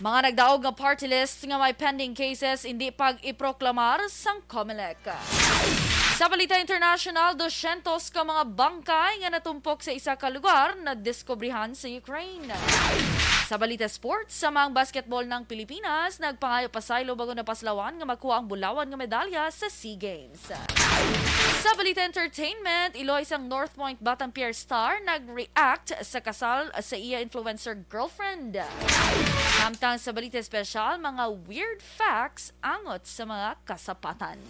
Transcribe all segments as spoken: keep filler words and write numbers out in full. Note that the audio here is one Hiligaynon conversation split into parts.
Mga nagdaog nga party list nga may pending cases indi pag-iproklamar sang Comelec. Sa balita international, dosyentos ka mga bangkay nga natumpok sa isa ka lugar nadiskubrihan sa Ukraine. Sa balita sports, samang basketball ng Pilipinas nagpangayo pasaylo bago napaslawan nga makuha ang bulawan nga medalya sa SEA Games. Sa balita entertainment, iloy sang North Point Batang Pier Star nag-react sa kasal sa iya influencer girlfriend. Samtang sa balita espesyal, mga weird facts angot sa mga kasapatan.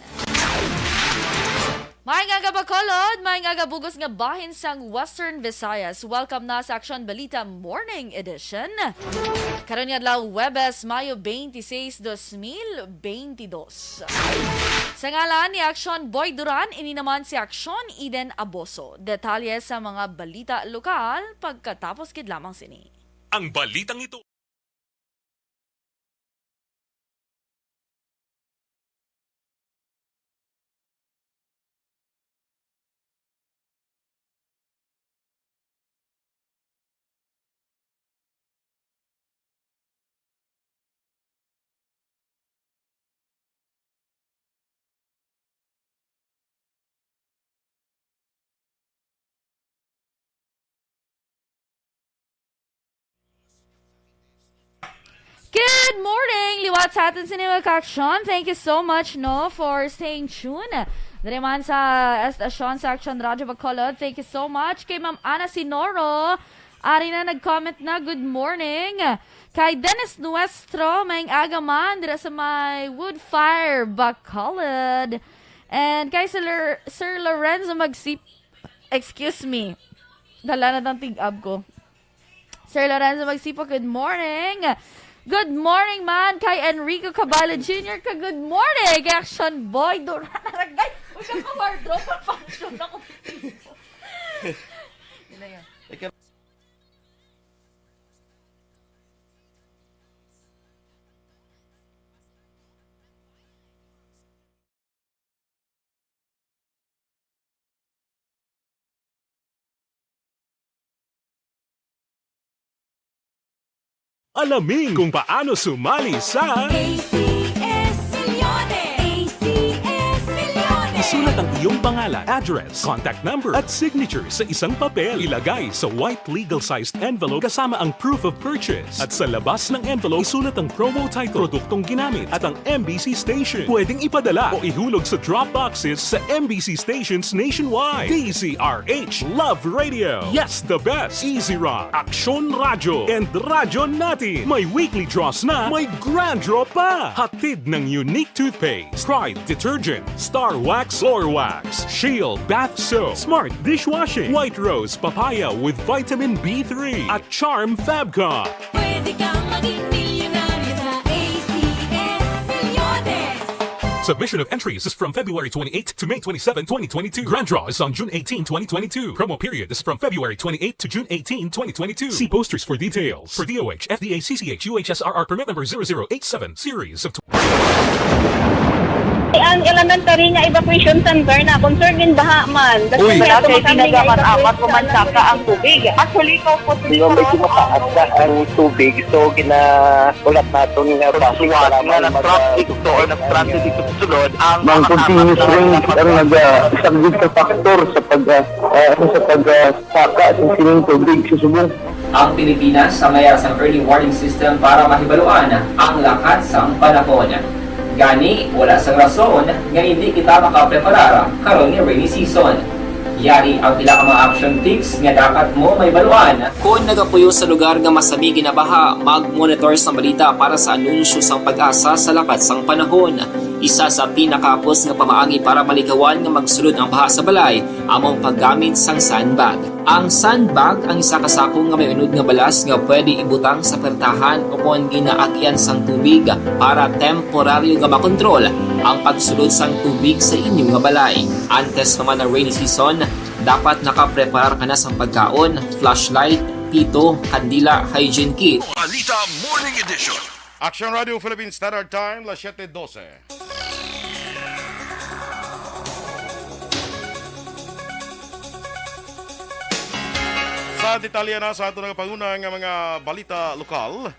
Maayong aga, Bacolod! Maayong aga, bug-os nga bahin sang Western Visayas. Welcome na sa Aksyon Balita Morning Edition. Karon nga adlaw, Huwebes, Mayo twenty-six, dos mil twenty-dos. Sa ngalan ni Aksyon Boy Duran, ini naman si Aksyon Eden Aboso. Detalye sa mga balita lokal pagkatapos gid lamang sini. Ang balitang ito. Good morning! Liwat sa aton sini, mga ka-aksyon. Thank you so much, no, for staying tuned. Diri man sa estasyon sa Aksyon Radyo Bacolod, thank you so much. Kay Ma'am Ana Sinoro, ari na nag-comment na, "Good morning." Kay Dennis Nuestro, maayong aga man, dira sa may Woodfire, Bacolod. And kay Sir, Sir Lorenzo Magsip-, excuse me. Dala na tang tig-ab ko. Sir Lorenzo Magsipo, good morning. Good morning man kay Enrico Caballo Junior ka, good morning. Kay Action Boy Duran, aragay. Uy, ka wardrobe, pag-function ako. Yun na yun. Alamin kung paano sumali sa A C S Milyones! A C S Milyones! Isulat ang iyong pangalan, address, contact number, at signature sa isang papel. Ilagay sa white legal-sized envelope kasama ang proof of purchase. At sa labas ng envelope, isulat ang promo title, produktong ginamit, at ang M B C station. Pwedeng ipadala o ihulog sa drop boxes sa M B C stations nationwide. D Z R H, Love Radio, Yes the Best, Easy Rock, Aksyon Radyo, and Radyo Natin. May weekly draws na, may grand draw pa. Hatid ng Unique Toothpaste, Pride Detergent, Star Wax Floor Wax, Shield Bath Soap, Smart Dishwashing, White Rose Papaya with Vitamin B three, at Charm Fabcon. Pwede kang maging milyonaryo sa A C S Milyones. Submission of entries is from February twenty-eighth to May twenty-seven, twenty twenty-two. Grand draw is on June eighteen, twenty twenty-two. Promo period is from February twenty-eighth to June eighteen, twenty twenty-two. See posters for details. For D O H, F D A, C C H, U H S R R permit number zero zero eight seven, series of Ang elementary nga evacuation center na concern in baha man. Uy. Wala kay pinagaman amat, pumansaka ang tubig. Actually, ikaw po, hindi ko mataas na ang tubig. So, ginahulat naton nga basi nga nag-traffic to or nag-transit dito sa sulod ang mga continuous rain ang nag-, ah, isang sa factor sa pag, ah, ah, ano, sa pag, ah, saka sa sining tubig sa subong. Ang Pilipinas sa mayara sang early warning system para mahibaluan ang lakat sang panahon. Gani, wala sang rason nga indi kita makapreparar karon nga rainy season. Yari ang pila ka mga action tips nga dapat mo mahibaluan. Kon nagapuyo sa lugar nga masami ginabaha, mag-monitor sang balita para sa anunsyo sang PAGASA sa lakat sang panahon. Isa sa pinakahapos nga pamaagi para malikawan nga magsulod ang baha sa balay amo ang paggamit sang sandbag. Ang sandbag ang isa ka sako nga may unod nga balas nga pwede ibutang sa pertahan ukon ginaagyan sang tubig para temporaryo nga makontrol ang pagsulod sang tubig sa inyo nga balay. Antes pa man ang rainy season, dapat nakapreparar ka na sang pagkaon, flashlight, pito, kandila, hygiene kit. Balita Morning Edition. Action Radio Philippine Standard Time, las siete doce. Sa detalye na sa ato nga panguna nga mga balita lokal,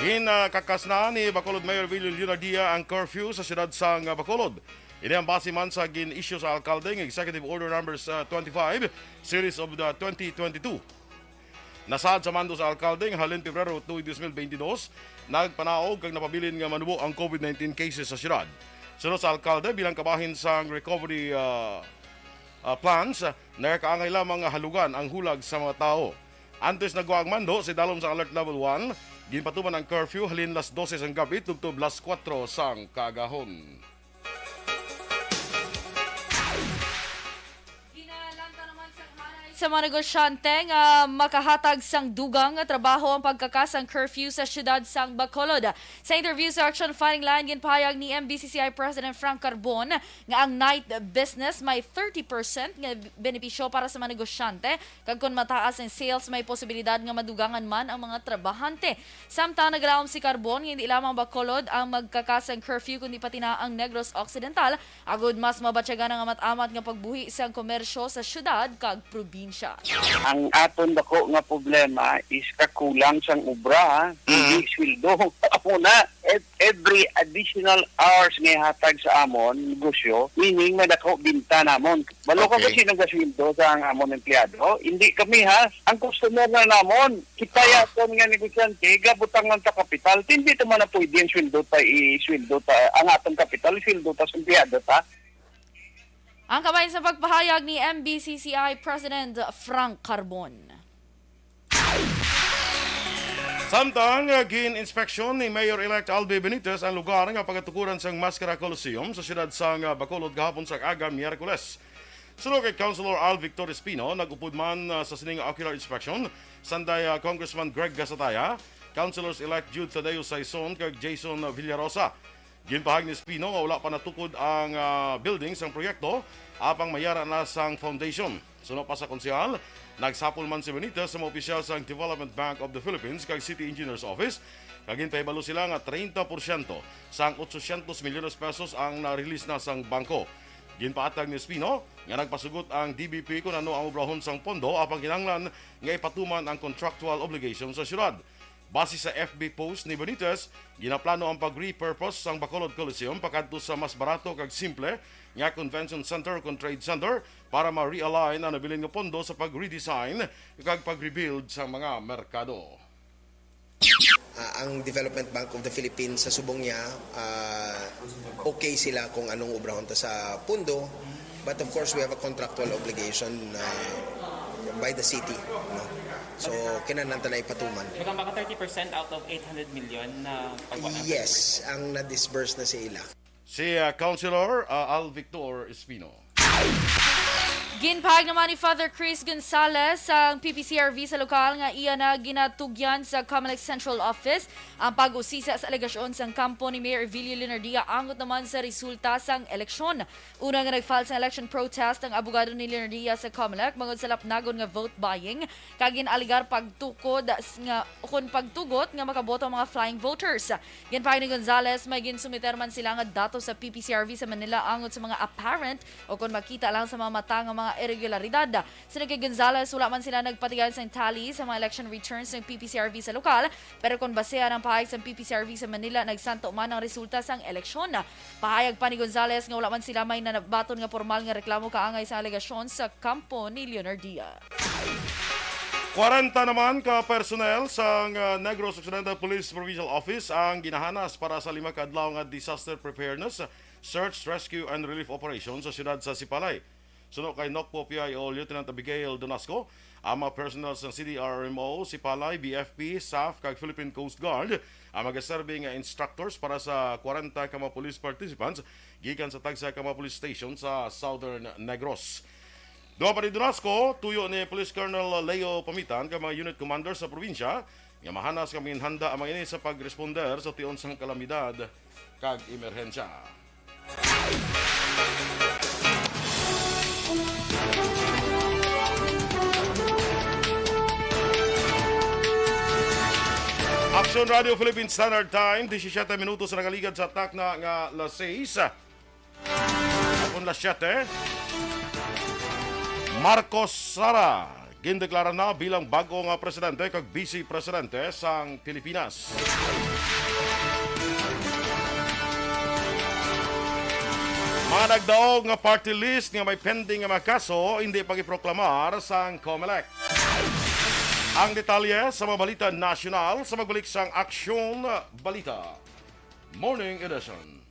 ginkakas na ni Bacolod Mayor Vilio Leonardia ang curfew sa siyudad sang Bacolod. Ini ang base man sa gin-issue sa alkalde nga Executive Order Numbers, ah, twenty-five, Series of the twenty twenty-two. Nasaad sa mando sa alkalde nga halin Pebrero two, twenty twenty-two, nagpanaog kag napabilin nga manubo ang COVID nineteen cases sa siyudad. Suno sa alkalde, bilang kabahin sang recovery, ah, ah, plans, nagakaangay lamang nga halugan ang hulag sa mga tawo. Antes nagwa ang mando sa idalom sa Alert Level one, ginpatuman ang curfew halin las dose sang gab-i tubtob las kuwatro sang kaagahon. Ginalanta naman sang hanay sa mga negosyante nga makahatag sang dugang nga trabaho ang pagkakas sang curfew sa siyudad sang Bacolod. Sa interview sa Action Fighting Line, ginpahayag ni M B C C I President Frank Carbon nga ang night business may thirty percent nga benepisyo para sa mga negosyante, kag kon mataas ang sales, may posibilidad nga madugangan man ang mga trabahante. Samtang naglaom si Carbon nga hindi lamang Bacolod ang magkakas sang curfew, kundi pati na ang Negros Occidental, agud mas mabatyagan ang amat-amat nga pagbuhi sang komersyo sa siyudad kag probinsya. Ang aton dako nga problema is kakulang sang obra, hindi Mm. sweldo. Amo na, ev-, every additional hours nga ihatag sa amon negosyo, meaning madako binta namon. Balo ka Okay. kung sino gasweldo sa ang amon empleyado? Hindi kami, ha. Ang customer na namon, kita Ah. yaton nga negosyante, gabutang lang ta kapital. Hindi to man na pwede ang sweldo ta, i-sweldo ta, ang atong kapital, sweldo ta sa empleyado ta. Ang kamay sa pagpahayag ni M B C C I President Frank Carbon. Samtang, ah, gin-inspeksyon ni Mayor-elect Albi Benitez ang lugar nga pagatukuran sang Mascara Coliseum sa siyudad sang, ah, Bacolod gahapon sa aga, Miyerkules. Suno kay Councilor Al Victor Espino, nag-upod man, ah, sa sining ocular inspection, sanday, ah, Congressman Greg Gasataya, Councilors-elect Jude Tadeo Saison kag Jason Villarosa. Ginpahayag ni Espino nga wala pa natukod ang, ah, building sang proyekto, apang mayara na sang foundation. Suno pa sa konsehal, nagsapol man si Benitez sa mga opisyal sang Development Bank of the Philippines kag City Engineers Office, kag ginpahibalo sila nga treinta porsyento sang otsosyentos milyones pesos ang na-release na sang bangko. Ginpaatag ni Espino nga nagpasugot ang D B P kon ano ang obrahon sang pondo, apang kinahanglan nga ipatuman ang contractual obligation sa siyudad. Base sa F B post ni Benitez, ginaplano ang pag-repurpose sang Bacolod Coliseum pakadto sa mas barato kag simple nga convention center o kon trade center para ma-realign ang nabilin nga pondo sa pag-redesign kag pag-rebuild sa mga merkado. Ah, ang Development Bank of the Philippines sa subong niya, ah, okay sila kung anong obrahon ta sa pondo. But of course, we have a contractual obligation, ah, by the city, no? So, kinahanglan ta na ipatuman. Baga, baka thirty percent out of eight hundred million na pagwa-, Yes, ang na-disburse na sa ila. Si, ah, Councilor, ah, Al Victor Espino. Ginpahayag naman ni Father Chris Gonzalez, ang P P C R V sa lokal, nga iya na ginatugyan sa Comelec Central Office ang pag-usisa sa alegasyon sang kampo ni Mayor Evilio Leonardia angot naman sa resulta sang eleksyon. Una nga nag-file sang election protest ang abogado ni Leonardia sa Comelec bangod sa lapnagon nga vote buying, kag gin-alegar pagtukod s-, nga, ukon pagtugot nga makaboto ang mga flying voters. Ginpahayag ni Gonzalez, may ginsumiter man sila nga datos sa P P C R V sa Manila angot sa mga apparent o kon makita lang sa mga mata nga mga irregularidad. Suno kay Gonzalez, wala man sila nagpatigay sang tally sa mga election returns sang P P C R V sa lokal, pero kon basehan ang pahayag sang P P C R V sa Manila, nagsanto man ang resulta sang eleksyon. Pahayag pa ni Gonzalez nga wala man sila may nanabaton nga pormal nga reklamo kaangay sa alegasyon sa kampo ni Leonardia. Kwarenta naman ka personnel sang, ah, Negros Occidental Police Provincial Office ang ginahanas para sa lima ka adlaw nga disaster preparedness, search, rescue, and relief operation sa siyudad sa Sipalay. Suno kay Nocpo P I O Lieutenant Abigail Donasco, ang mga personnel sang C D R M O, Sipalay, B F P, SAF, kag Philippine Coast Guard ang magaserbi nga instructors para sa kwarenta ka mga police participants gikan sa tagsa ka mga police station sa Southern Negros. Duha pa ni Donasco, tuyo ni Police Colonel Leo Pamitan kag mga unit commander sa probinsya nga mahanas nga manginhanda ang mga ini sa pagresponder sa tion sang kalamidad kag emerhensya. Action Radio Philippine Standard Time, disisiete minutos na nakaligad sa takna nga las seis. Kon las siete, Marcos Sara, gindeklara na bilang bag-o nga presidente kag vice presidente sang Pilipinas. Mga nagdaog nga party list nga may pending nga mga kaso hindi pa giproklamar sang Comelec. Ang detalye sa mga balita nasyonal sa magbalik sang Aksyon Balita Morning Edition.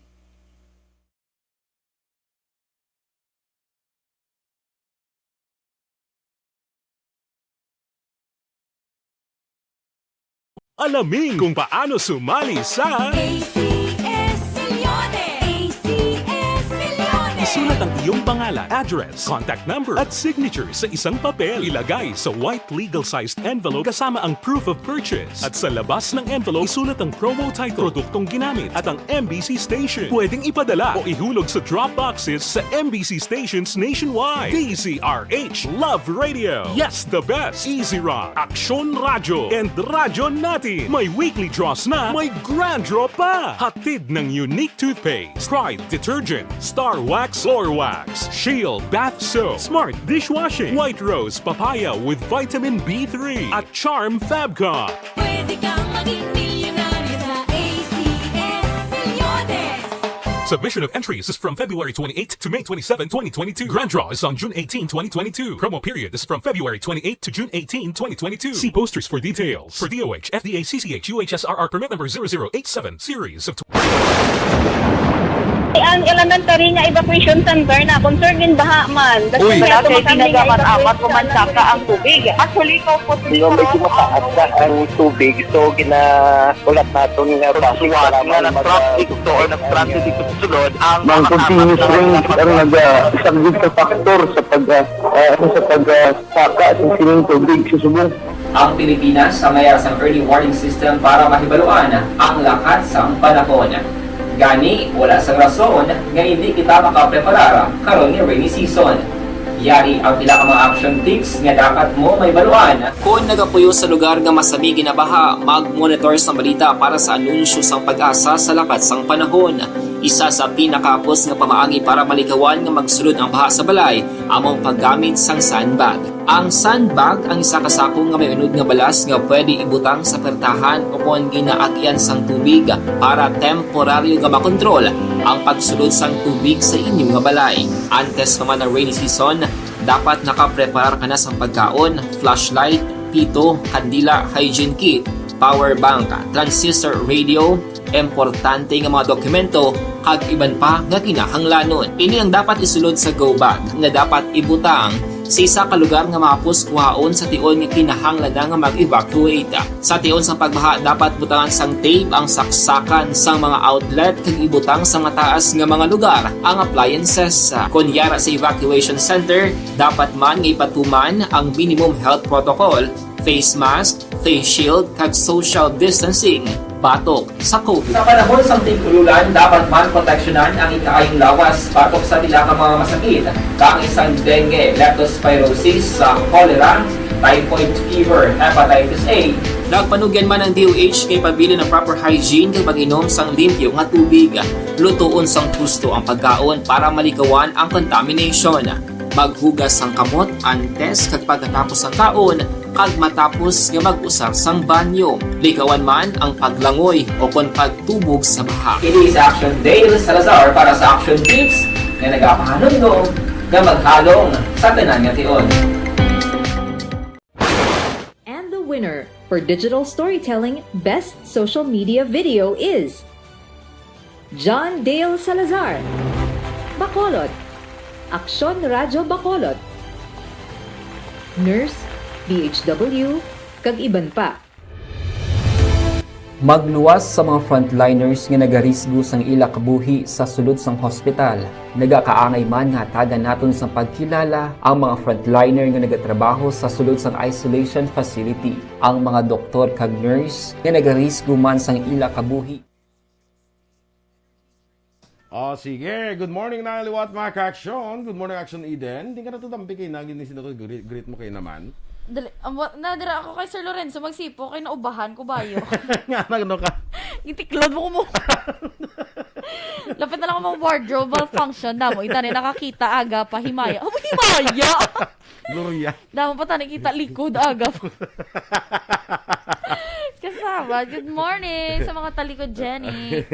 Alamin kung paano sumali sa A C S Milyones! A C S Milyones! Isulat ang iyong pangalan, address, contact number, at signature sa isang papel. Ilagay sa white legal-sized envelope kasama ang proof of purchase. At sa labas ng envelope, isulat ang promo title, produktong ginamit, at ang M B C station. Pwedeng ipadala o ihulog sa drop boxes sa M B C stations nationwide. D Z R H Love Radio. Yes, the best. Easy Run, Aksyon Radyo, and Radyo Natin. May weekly draws na, may grand draw pa. Hatid ng Unique Toothpaste, Pride Detergent, Star Wax, Floor Wax, Shield Bath Soap, Smart Dishwashing, White Rose Papaya with Vitamin B three, at Charm Fabcon. Pwede kang maging milyonaryo sa A C S Milyones. Submission of entries is from February twenty-eighth to May twenty-seven, twenty twenty-two. Grand draw is on June eighteen, twenty twenty-two. Promo period is from February twenty-eighth to June eighteen, twenty twenty-two. See posters for details. For D O H, F D A, C C H, U H S R R permit number zero zero eight seven, series of Ang elementary nga evacuation center na concern din baha man. Uy. Wala kay tinaga man amat ko man saka ang tubig. Actually, ko po. Di ba, medyo mataas na ang tubig, so ginahulat naton nga traffic para nga mag- nag-traffic to or nag-transit dito sa sulod ang mga continuous rain ang naga-, isa gid ka factor sa pag, ah, ah, sa pag, ah, saka sa sining tubig sa subong. Ang Pilipinas ang may sang early warning system para mahibaluan ang lakat sang panahon. Gani, wala sang rason nga hindi kita makapreparar karon nga rainy season. Yari ang pila ka mga action tips nga dapat mo mahibaluan. Kon nagapuyo sa lugar nga masami ginabaha, mag-monitor sa balita para sa anunsyo sang PAGASA sa lakat sang panahon. Isa sa pinakahapos nga pamaagi para malikawan nga magsulod ang baha sa balay amo ang paggamit sang sandbag. Ang sandbag ang isa ka sako nga may unod nga balas nga pwede ibutang sa pertahan ukon ginaagian sang tubig para temporaryo nga makontrol ang pagsulod sang tubig sa inyo nga balay. Antes pa man ang rainy season, dapat nakapreparar ka na sang pagkaon, flashlight, pito, kandila, hygiene kit, power bank, transistor radio, importante nga mga dokumento, kag iban pa nga kinahanglanon. Ini ang dapat isulod sa go bag nga dapat ibutang sa isa ka lugar nga mahapos kuhaon sa tion nga kinahanglan na nga mag-evacuate. Sa tion sang pagbaha, dapat butangan sang tape ang saksakan sang mga outlet kag ibutang sa mataas nga mga lugar ang appliances. Kon yara sa evacuation center, dapat man nga ipatuman ang minimum health protocol, face mask, face shield, kag social distancing batok sa COVID. Sa panahon sang tig-ululan, dapat man proteksyonan ang ikaayong lawas batok sa pila ka mga masakit, kaangay sang dengue, leptospirosis, sa cholera, typhoid fever, hepatitis A. Nagpanugyan man ang D O H nga ipabilin ang proper hygiene kag pag-inom sang limpyo nga tubig. Lutoon sang husto ang pagkaon para malikawan ang contamination. Maghugas sang kamot antes kag pagkatapos sang kaon, kag matapos nga mag-usar sang banyo. Likawan man ang paglangoy ukon pagtubog sa baha. Ini si Action Dale Salazar para sa Action Tips nga nagapahanumdom nga maghalong sa tanan nga tion. And the winner for digital storytelling best social media video is John Dale Salazar, Bacolod, Aksyon Radyo Bacolod, nurse, D H W, kag iban pa. Magluwas sa mga frontliners nga nagarisgo sang ila kabuhi sa sulod sang hospital. Nagakaangay man nga hatagan naton sang pagkilala ang mga frontliner nga nagatrabaho sa sulod sang isolation facility, ang mga doktor kag nurse nga nagarisgo man sang ila kabuhi. Oh, sige. Good morning na liwat, mga ka-action. Good morning, Action Eden. Di ka na to tampi kay nagin ni sino to, greet, greet mo kay naman. Dali, um, wa-, nadira ako kay Sir Lorenzo magsipo kay naubahan ko bayo. Nga, ano ka? Gitiklod mo ko mo. Lapit na lang ako mag-wardrobe malfunction. Damo, ita ni nakakita, aga pa, himaya. Oh, himaya! Gloria. Damo pa tani kita likod, aga pa. Kasama, good morning sa mga talikod, Jenny.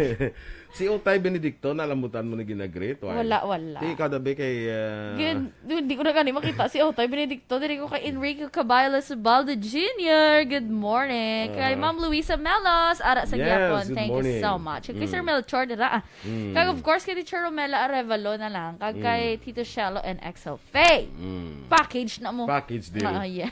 Si Utay Benedicto, nalambutan mo na ginagreet, why? Wala, wala. Di ikaw, dabi, kay, ah, Good. Dude, di ko na gani makita si Utay Benedicto. Diri ko kay Enrico Cabaylo Subaldo Junior. Good morning. Kay Ah. Ma'am Luisa Melos, ara sa Yes, gihapon. good Thank you morning. so much. Kay Sir Mm. Melchor, dira, ah. Mm. Kag, of course, kay Teacher Romela Arevalo na lang. Kag kay Mm. Tito Shelo and X L Faye. Mm. Package na mo. Package deal. Ah, yes.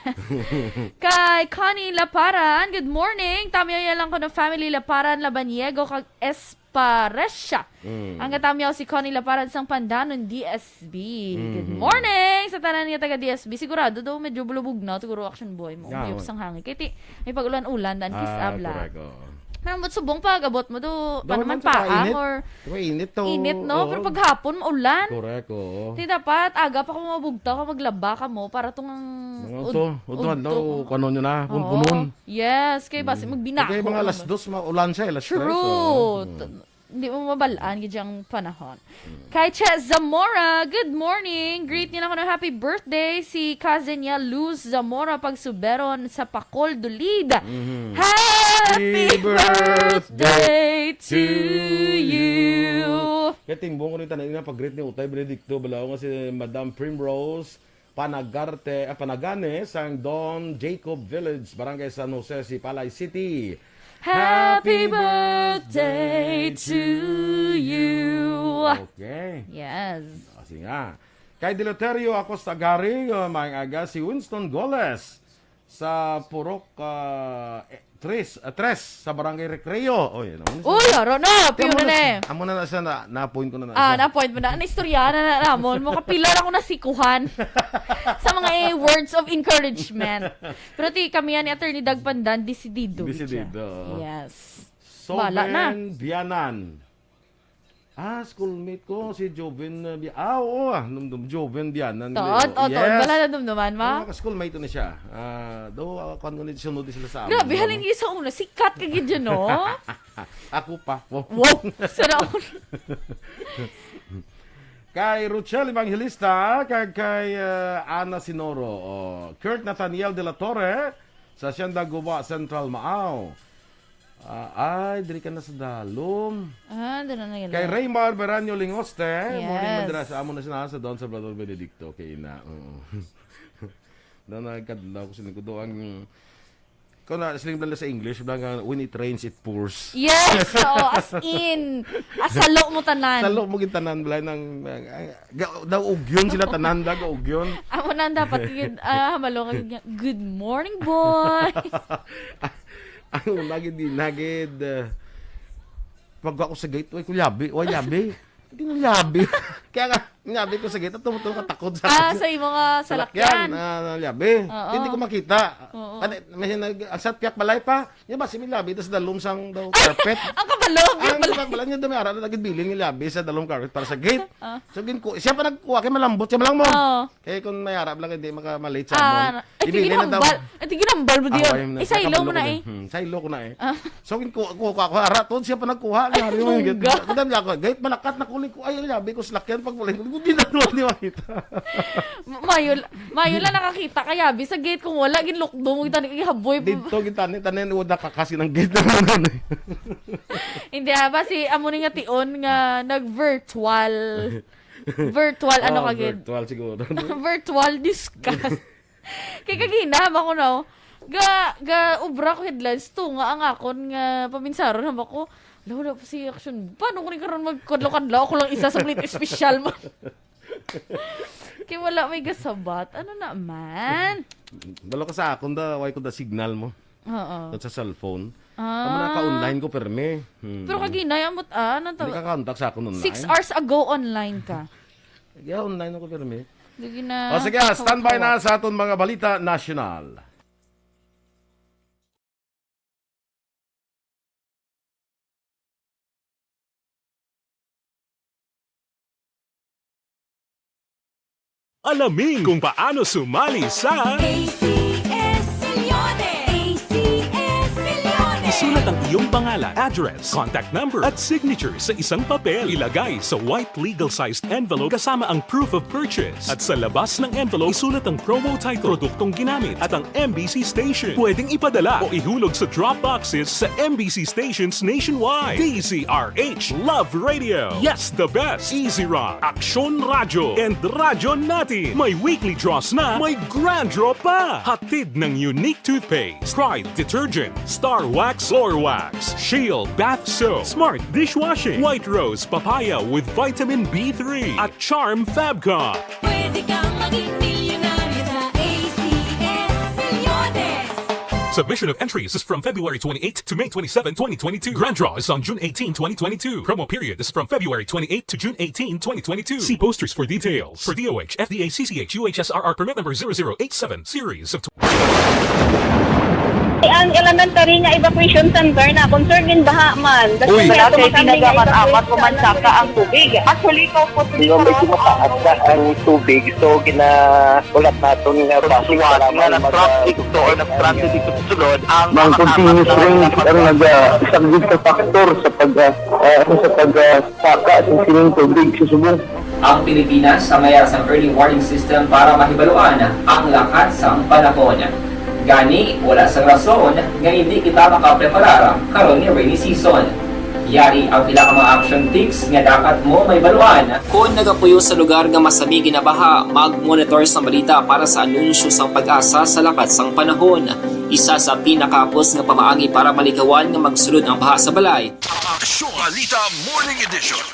Kay Connie Laparan, good morning. Tamyo ya lang ko ng family Laparan, Labaniego, kag Esparecia. Mm. Ang katamyaw si Connie Laparan sang Pandanon, D S B. Good Mhm. morning sa tanan nga taga D S B. Sigurado daw medyo bulubog na, siguro action boy mo. Yeah, Mayroon oh. sang hangin. Kaya ti, may pag-ulan-ulan, dan kiss Ah, abla. correct, oo. Nang ba't subong pag-abot mo do, Daw pa naman naman sa paang mainit. or Mainit to. init, no? Oo. Pero paghapon, maulan. Correct, oo. Di dapat, aga pa kung mabugtaw ka, maglaba ka mo, para tong ang Mga ud-, udto, udto, udto. adlaw, kuno nyo na, Oo. punpunon. Yes, kay basi Mm. magbinakol Kay mga alas naman. dos, maulan siya, alas tres, True. oo. Mm. Hindi mo mabalaan gid ang panahon. Mm. Kay Che Zamora, good morning. Greet nila ko ng happy birthday si cousin niya Luz Zamora Pagsuberon sa Pacol, Dulid. Mhm. Happy Happy birthday birthday to to you. Kaya timbong ko rin tanan na pag-greet ni Utay Benedicto Balaw nga si Madam Primrose Panagarte, ah, Panagane sang Don Jacob Village, Barangay San Jose, Sipalay City. Happy Happy birthday birthday to to you. you. Okay. Yes. Ah, sige nga. Kay Deloterio Acosta Garing, uh, maayong aga si Winston Goles sa Purok, uh, eh, Tres, uh, Tres sa Barangay Recreo. Oh, yun. Uy, aro na, Kaya piyo amo na na na eh. siya, amo na na siya, na, na-point ko na na Ah, siya. na-point mo na. Ang istorya na na namon. Mo kapila lang ko nasikuhan sa mga, eh, words of encouragement. Pero ti kami yan ni Attorney Doug Pandan, desidido gid siya. Desidido, oo. Yes. Bala na. Soben Bianan. Ah, schoolmate ko, si Joven, uh, Bi-, ah, oo, ah, num-, num-, Joven Bianan. Tood, oh, tood. Yes. Bala na dumduman, ma? Ah, ka-schoolmate ko na siya. Ah, daw, ah, kuwan ko na, sunod sila sa Grabe, amin, halin ano? Sa una, sikat ka gid yun, no? Ako pa. Wow. Wow, sana all. Kay Rochelle Evangelista, kag kay, uh, Ana Sinoro, oh, Kurt Nathaniel de la Torre, sa Hacienda Guba, Central, Maaw. Ah, ay, diri ka na sa dalom. Ah, doon na nila. Kay Raymar Beranyo Lingoste, morning, Yes. Madras. Amo na siya sa Don Salvador Benedicto, kay ina. Oo. Na nagkadlaw ko, sining ko do ang, kung na, siling lang sa English, blang, ah, "When it rains, it pours." Yes, oo, as in. Asalo mo tanan. Salo mo gid tanan, blang, nang, ah, ga-, daw ugyon sila tanan, da, gaugyon. Amo na ang dapat yun, ah, hamalo nga yun nga, "Good morning, boy." Ang una gid, di na gid, ah, pag ako sa gate, "Uy, kuyabi, uy, yabi." Di na yabi. Kaya nga, yabi ko sa gate, at tumutulo ka takod sa Ah, akin. Sa imo nga salakyan. Salakyan, ah, yabi. Oo. Hindi ko makita. Oo. Ano, may nag-, ang sa piyak balay pa, niya ba si Milabi, tas dalom sang daw carpet. Ang kabalog, Ang kabalog. Kabalog niya, dumi ara na nagid bilin ni Labi sa dalom carpet para sa gate. Ah. So, gin-, siya pa nagkuha, kay malambot siya, malang mo. Oo. Kay kung may ara, lang hindi makamalate sa Ah, amon. Ay, Ibili na daw. Ginambal. Ay, ginambal mo diyan. Away mo na. Ay, saylo mo na eh. Hmm, saylo ko na eh. Ah. So, gin-, ku-, ku-, ku-, ara, to, siya pa nagkuha. Ay, Yari mo, bongga. Gate. Kung dami ako, gate, malakat na kuling ko. Ay, yabi ko, slakyan, pag kuling ko. Hindi na naman, di makita. Mayo, mayo lang nakakita kaya, bi, sa gate kung wala, ginlukdo mo, gitani, ihaboy. Dito, gitani, tani, wala kakasi ng gate na naman eh. Hindi, ah, basi, amo ni nga tion nga nag-virtual. Virtual, ano Oh, ka gid? Virtual siguro. Virtual discuss. Kay kagina, mako, no? Ga, ga, ubra ko headlines to nga ang akon nga paminsaron, hamba ko, "Wala, wala pa si action. Paano ko ni karon magkadlaw-kadlaw? Ako lang isa sa plate special mo." Kay wala may gasabat. Ano naman? Balo ka sa akon da, why ko da signal mo? Oo. Sa cellphone. Ah. Tama na ka-online ko, permi. Hmm. Pero kagina, ambot, ah, nang Hindi ka contact sa akon online? Six hours ago, online ka. Yeah, online ako, permi. Sige na. O, sige, ah, standby na sa aton mga balita nasyonal. Alamin kung paano sumali sa A C S Milyones! A C S Milyones! Isulat ang iyong pangalan, address, contact number, at signature sa isang papel. Ilagay sa white legal-sized envelope kasama ang proof of purchase. At sa labas ng envelope, isulat ang promo title, produktong ginamit, at ang M B C station. Pwedeng ipadala o ihulog sa drop boxes sa M B C stations nationwide. D Z R H Love Radio. Yes, the best. Easy Rock, Aksyon Radyo, and Radyo Natin. May weekly draws na, may grand draw pa. Hatid ng Unique Toothpaste, Pride Detergent, Star Wax, Floor Wax, Shield Bath Soap, Smart Dishwashing, White Rose Papaya with Vitamin B three, at Charm Fabcon. Pwede kang maging milyonaryo sa A C S Milyones. Submission of entries is from February twenty-eighth to May twenty-seven, twenty twenty-two. Grand draw is on June eighteen, twenty twenty-two. Promo period is from February twenty-eighth to June eighteen, twenty twenty-two. See posters for details. For D O H, F D A, C C H, U H S R R permit number zero zero eight seven, series of Ang elementary nga evacuation center na concern in baha man. Uy. Wala kay pinagaman-amat ko man saka ang tubig. Actually, ikaw po, Hindi, medyo mataas na ang tubig. So, ginahulat naton nga base sa nga nag-traffic to or nag-transit dito sa sulod, ang Ang mga continuous kasama rain na ang nag-, ah, isa gid sa factor sa pag, ah, ah, ano, sa pag, ah, saka sa sining tubig sa subong. Ang Pilipinas sa mayara sang early warning system para mahibaluan ang lakat sang panahon. Gani, wala sang rason nga hindi kita makapreparar karon nga rainy season. Yari ang pila ka mga action tips nga dapat mo mahibaluan. Kon nagapuyo sa lugar nga masami ginabaha, mag-monitor sang balita para sa anunsyo sang PAGASA sa lakat sang panahon. Isa sa pinakahapos nga pamaagi para malikawan nga magsulod ang baha sa balay. Aksyon Balita Morning Edition.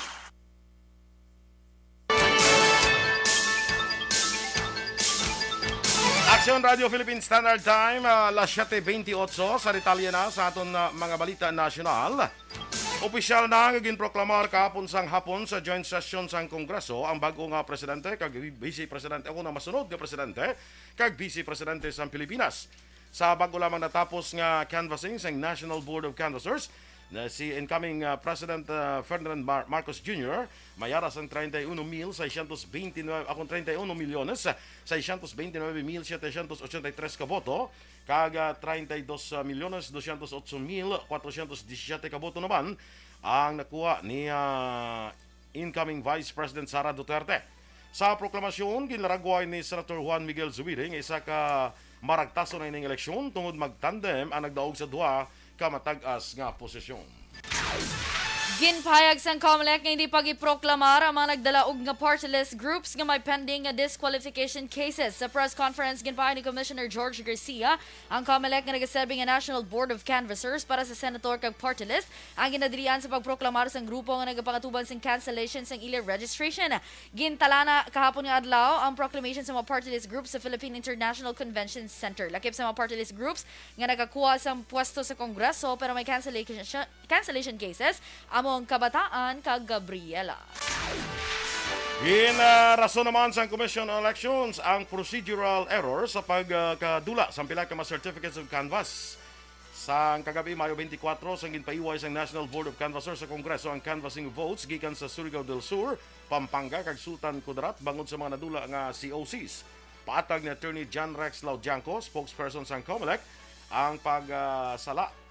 Aksyon Radio Philippine Standard Time, ah, alas siyete bentiocho. Sa detalye na sa aton, ah, mga balita nasyonal. Opisyal na nga ginproklamar kahapon sang hapon sa joint session sang Kongreso ang bag-o nga presidente kag Vice Presidente, o na masunod nga presidente kag Vice Presidente sang Pilipinas. Sa bag-o lamang natapos nga canvassing sang National Board of Canvassers, na si incoming, ah, President, ah, Ferdinand Mar-, Marcos Junior, may ara sang treinta y uno mil seiscientos veintinueve, akon, treinta y uno milyones seiscientos veintinueve mil setecientos ochenta y tres ka boto, kag, ah, treinta y dos milyones doscientos ocho mil cuatrocientos diecisiete ka boto naman ang nakuha ni, ah, incoming Vice President Sara Duterte. Sa proklamasyon, ginlaragway ni Senator Juan Miguel Zubiri nga isa ka maragtaso na ining eleksyon tungod magtandem ang nagdaog sa duha ka matag-as nga posisyon. Ginpahayag sang Comelec nga hindi pag-iproklamar ang mga nagdalaog nga party list groups nga may pending nga disqualification cases. Sa press conference, ginpahayag ni Commissioner George Garcia ang Comelec nga nagaserbi nga National Board of Canvassers para sa senator kag party list ang ginadilian sa pagproklamar sang grupo nga nagapangatubang sang cancellation sang ila registration. Gintalana kahapon nga adlaw ang proclamation sa mga party list groups sa Philippine International Convention Center. Lakip sa mga party list groups nga nakakuha sang pwesto sa Kongreso pero may cancellation, cancellation cases, amo ang Kabataan kag Gabriela. Ginrason naman sang Commission on Elections ang procedural error sa pagkadula sang pila ka mga certificates of canvass. Sang kagabi, Mayo twenty-four, sang ginpaiway sang National Board of Canvassers sa Kongreso ang canvassing votes gikan sa Surigao del Sur, Pampanga, kag Sultan Kudarat bangod sa mga nadula nga C O Cs. Paatag ni Attorney John Rex Laudianco, spokesperson sang Comelec, ang pag, ah, sala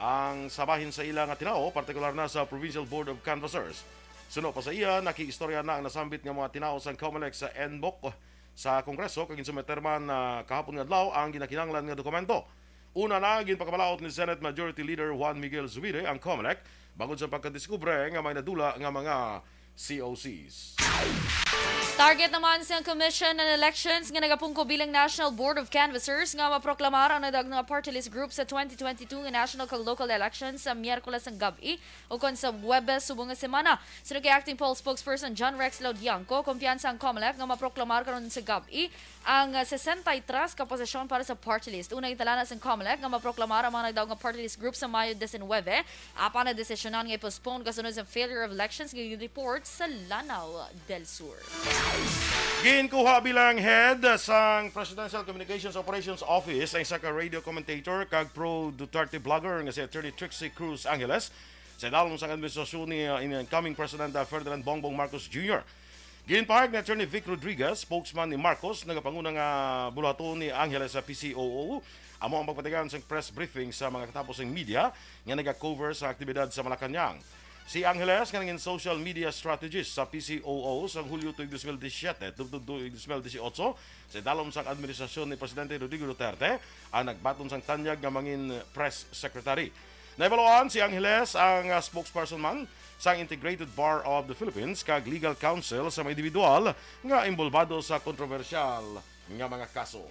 ang sa bahin sa ila nga tinawo, partikular na sa Provincial Board of Canvassers. Suno pa sa iya, nakiistorya na ang nasambit nga mga tinawo sang Comelec sa NBOC sa Kongreso kag ginsumiter man, ah, kahapon nga adlaw ang ginakinahanglan nga dokumento. Una na, ginpakabalaod ni Senate Majority Leader Juan Miguel Zubiri ang Comelec bangod sa pagkadiskubre nga may nadula nga mga C O Cs. Target naman sang Commission on Elections nga nagapungko bilang National Board of Canvassers nga maproklamar ang nagdaog nga party list group sa twenty twenty-two nga national kag local elections sa Miyerkules sang gab-i ukon sa Huwebes subong nga semana. Suno kay Acting Poll Spokesperson John Rex Laudianco, kumpiyansa ang Comelec nga maproklamar karon sa gab-i ang, ah, sesenta y tres ka posisyon para sa party list. Una, gintalana sang Comelec nga maproklamar ang mga nagdaog nga party list group sa Mayo diecinuebe, apan nadesisyonan nga i-postpone kasunod sa failure of elections nga gin-report sa Lanao del Sur. Ginkuha bilang head sang Presidential Communications Operations Office ang isa ka radio commentator kag pro-Duterte blogger nga si Attorney Trixie Cruz Angeles. Sa idalom sang administrasyon ni, uh, incoming President, uh, Ferdinand Bongbong Marcos Junior. Ginpahayag ni Attorney Vic Rodriguez, spokesman ni Marcos, nagapanguna nga buluhaton ni Angeles sa P C O O Amo ang pagpatigayon sang press briefing sa mga katapos sang media nga naga-cover sa aktibidad sa Malacañang. Si Angeles, nga nangin social media strategist sa P C O O sang Hulyo tuig dos mil disisiete tubtob tuig dos mil disiotso, sa idalom sang administrasyon ni Presidente Rodrigo Duterte, ang nagbaton sang tanyag nga mangin press secretary. Nahibaluan si Angeles, ang, ah, spokesperson man sang Integrated Bar of the Philippines kag legal counsel sa mga individual nga imbolbado sa kontrobersyal nga mga kaso.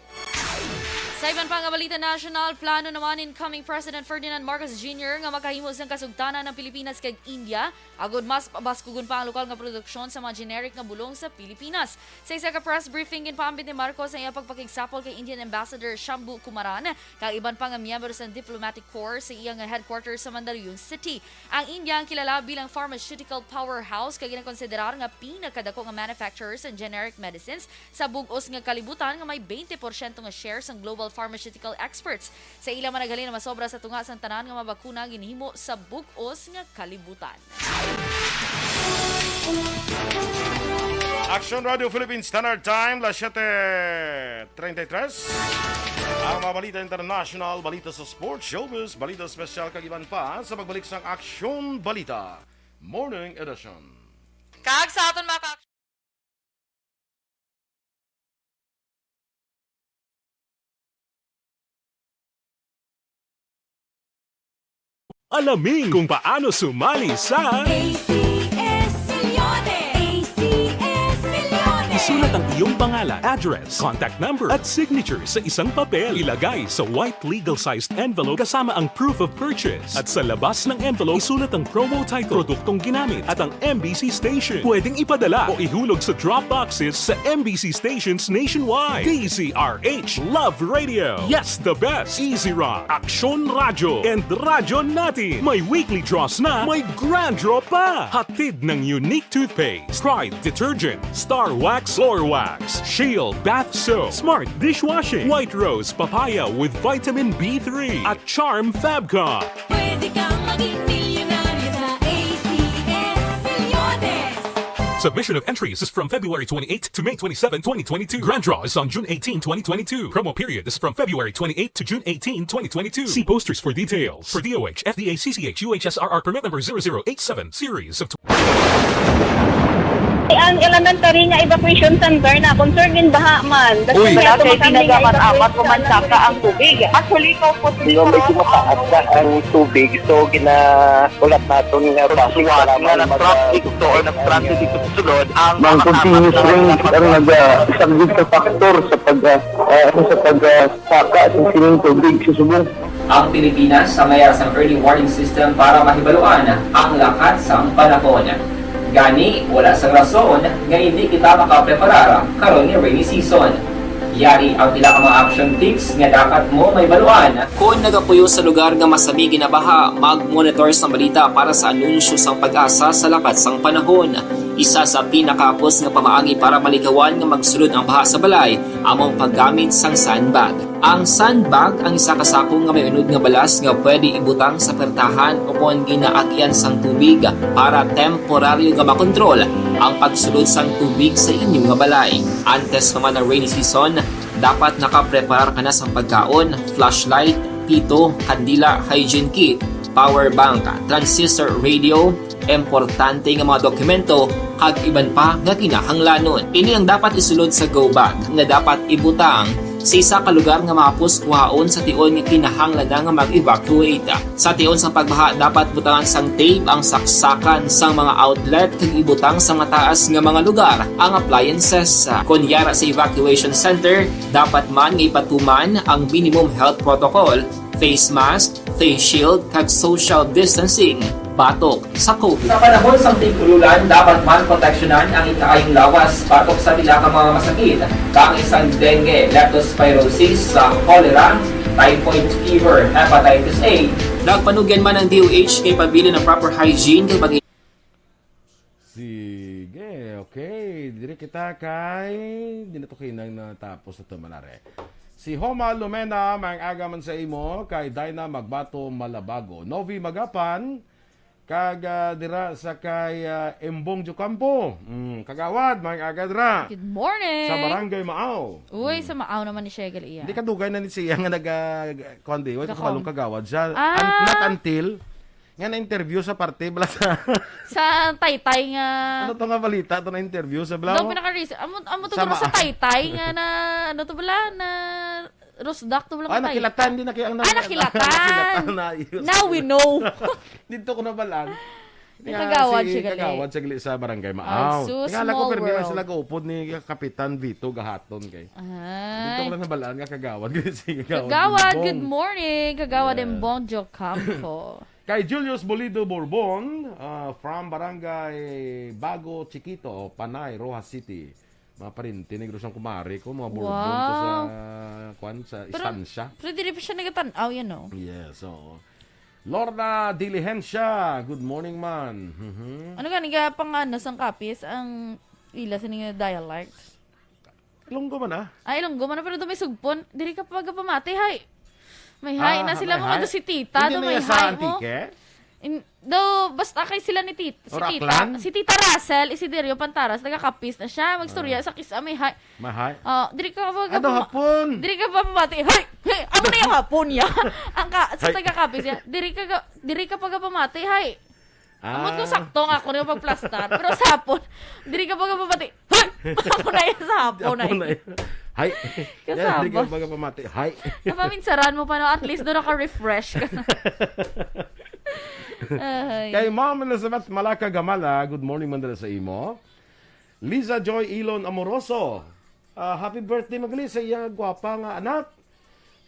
Sa iban pa nga balita nasyonal, plano naman incoming President Ferdinand Marcos Junior nga makahimo sang kasugtanan ang Pilipinas kag India, agod mas pabaskugon pa ang lokal nga produksyon sa mga generic nga bulong sa Pilipinas. Sa isa ka press briefing, ginpaambit ni Marcos ang iyang pagpakigsapol kay Indian Ambassador Shambhu Kumaran kag iban pa nga miyembro sa diplomatic corps sa iyang headquarters sa Mandaluyong City. Ang India ang kilala bilang pharmaceutical powerhouse kag ginakonsiderar nga pinakadako nga manufacturer sa generic medicines sa bug-os nga kalibutan, nga may twenty porsyento nga share sang global pharmaceutical exports. Sa ila man naghalin ang masobra sa tunga sang tanan nga mga bakuna ginhimo sa bug-os nga kalibutan. Action Radio Philippines Standard Time, las siete treinta y tres. Ang mga balita international, balita sa sports, showbiz, balita espesyal, kag iban pa sa pagbalik sang Action Balita Morning Edition. Kag sa aton mga ka- Alamin kung paano sumali sa A C S Millones. A C S Millones. Isulat ang iyong pangalan, address, contact number, at signature sa isang papel. Ilagay sa white legal-sized envelope kasama ang proof of purchase. At sa labas ng envelope, isulat ang promo title, produktong ginamit, at ang M B C station. Pwedeng ipadala o ihulog sa drop boxes sa M B C stations nationwide. D Z R H Love Radio. Yes, the best. Easy Rock, Aksyon Radyo, and Radyo Natin. May weekly draws na, may grand draw pa. Hatid ng Unique Toothpaste, Pride Detergent, Star Wax, Floor Wax, Shield Bath Soap, Smart Dishwashing, White Rose Papaya with Vitamin B three, at Charm Fabcon. Pwede kang maging milyonaryo sa A C S Millones. Submission of entries is from February twenty-eighth to May twenty-seven, twenty twenty-two. Grand draw is on June eighteen, twenty twenty-two. Promo period is from February twenty-eighth to June eighteen, twenty twenty-two. See posters for details. For D O H, F D A C C H U H S R R permit number zero zero eight seven, series of Ang elementary nga evacuation center na concern in baha man. Uy. Wala kay ginagamit-amat ko man saka ang tubig. Actually, ko po. Di ba, medyo mataas na ang tubig, so ginahulat naton nga traffic para nga mag-, nag-traffic to or nag-traffic dito sa sulod ang mga continuous rain ang nag-, ah, isang big factor sa pag, ah, ah, sa pag, ah, saka sa sining tubig sa subong. Ang Pilipinas sa mayara sang early warning system para mahibaluan ang lakat sang panahon. Gani, wala sang rason nga indi kita makapreparar karon nga rainy season. Yari ang pila ka mga action tips nga dapat mo mahibaluan. Kon nagapuyo sa lugar nga masami ginabaha, mag-monitor sang balita para sa anunsyo sang PAGASA sa lakat sang panahon. Isa sa pinakahapos nga pamaagi para malikawan nga magsulod ang baha sa balay amo ang paggamit sang sandbag. Ang sandbag ang isa ka sako nga may unod nga balas nga pwede ibutang sa pertahan ukon ginaagian sang tubig para temporaryo nga makontrol ang pagsulod sang tubig sa inyo nga balay. Antes pa man ang rainy season, dapat nakapreparar ka na sang pagkaon, flashlight, pito, kandila, hygiene kit, power bank, transistor radio, importante nga mga dokumento, kag iban pa nga kinahanglanon. Ini ang dapat isulod sa go bag nga dapat ibutang sa isa ka lugar nga mahapos kuhaon sa tion nga kinahanglan na nga mag-evacuate. Sa tion sang pagbaha, dapat butangan sang tape ang saksakan sang mga outlet kag ibutang sa mataas nga mga lugar ang appliances. Kon yara sa evacuation center, dapat man nga ipatuman ang minimum health protocol, face mask, face shield, kag social distancing batok sa COVID. Sa panahon sang tig-ululan, dapat man proteksyonan ang ikaayong lawas batok sa pila ka mga masakit, kaangay sang dengue, leptospirosis, sa cholera, typhoid fever, hepatitis A. Nagpanugyan man ang D O H kay pabilin ang proper hygiene kag pag- Sige, okay. Diri kita kay, di na to kainang natapos na to, malare. Si Homa Lumena, maayong aga man sa imo, kay Dinah Magbato Malabago. Novi Magapan, Kag, ah, dira sa kay, ah, Embong Jocampo. Mm, kagawad, maayong aga dira. Good morning. Sa Barangay Maaw. Uy, Mm. sa Maaw naman ni siya, gali iya. Hindi kadugay na ni siya nga naga, kuwan di, wala ko Gakon. kabalong kagawad siya. Ah. Un-, not until, nga na-interview sa parte, bala sa Sa taytay nga Ano to nga balita to na-interview sa bala? Daw pinaka-recent. Amo, amo to Sa guro sa ma- taytay nga na, ano to bala, na Rosdak to bala Ah, kay nakilatan din na kay ang Ah, na- nakilatan. nakilatan na, ayos. Now we know. Dito ko nabalaan. Nga Kagawad si siya gali. Kagawad siya gali sa Barangay Maaw. Ay, sus, Tingala ko, small permi lang world. sila gaupod ni Kapitan Vito gahaton kay. Dito ko Ay. lang nabalaan nga kagawad gali si Kagawad Kagawad, Embong. good morning. Kagawad Yes. Embong Jocampo. Kay Julius Bolido Borbon, ah, from Barangay Bago Chiquito, Panay, Roxas City. Mga pariente ni Grosang kumare ko, mga Borbon to sa, Wow. kwan, sa Pero, istansya. pero dili pa siya nagatan-aw, you know. Yes, oo. Lorna Diligencia, good morning, man. Mhm. Ano gani ka pang ano, sang kapis, ang ila sa ninyo dialect? Ilonggo man, ah. Ay, Ilonggo man, pero dumay sugpon. Diri ka pagapamati, hay. May hay Ah, na sila may mo, hay. ano, si tita, Hindi do na may iya sa hay mo. Antique? In, do, basta kay sila ni tit-, si Or tita, Aklan? si Tita Russell, Isiderio Pantaras, nagakapis na siya. Magstorya Ah. sa kisa, may hay. May hay? Oh, diri ka pa Ano gapama-, hapon? diri ka pa pamati. Hay! Hay! Amo na yung hapon niya. Ang ka, sa Hay. taga-kapis niya, diri ka ga-, diri ka pa gapamati, hay. Ambot ko Ah. sakto nga ako na yung pagplastar. Pero sa hapon, diri ka pa gapamati. Hay! Ako na yung sa hapon, Hapon ay. na yun. Hay. Kasama. Yan, hindi ka magpamati. Hay. Napaminsaran mo pa, no? At least doon naka-refresh ka na. Ay. Kay Ma'am Elizabeth Malaka Gamala, good morning man dala sa imo. Liza Joy Ilon Amoroso, ah, happy birthday, magli, sa iya gwapa nga anak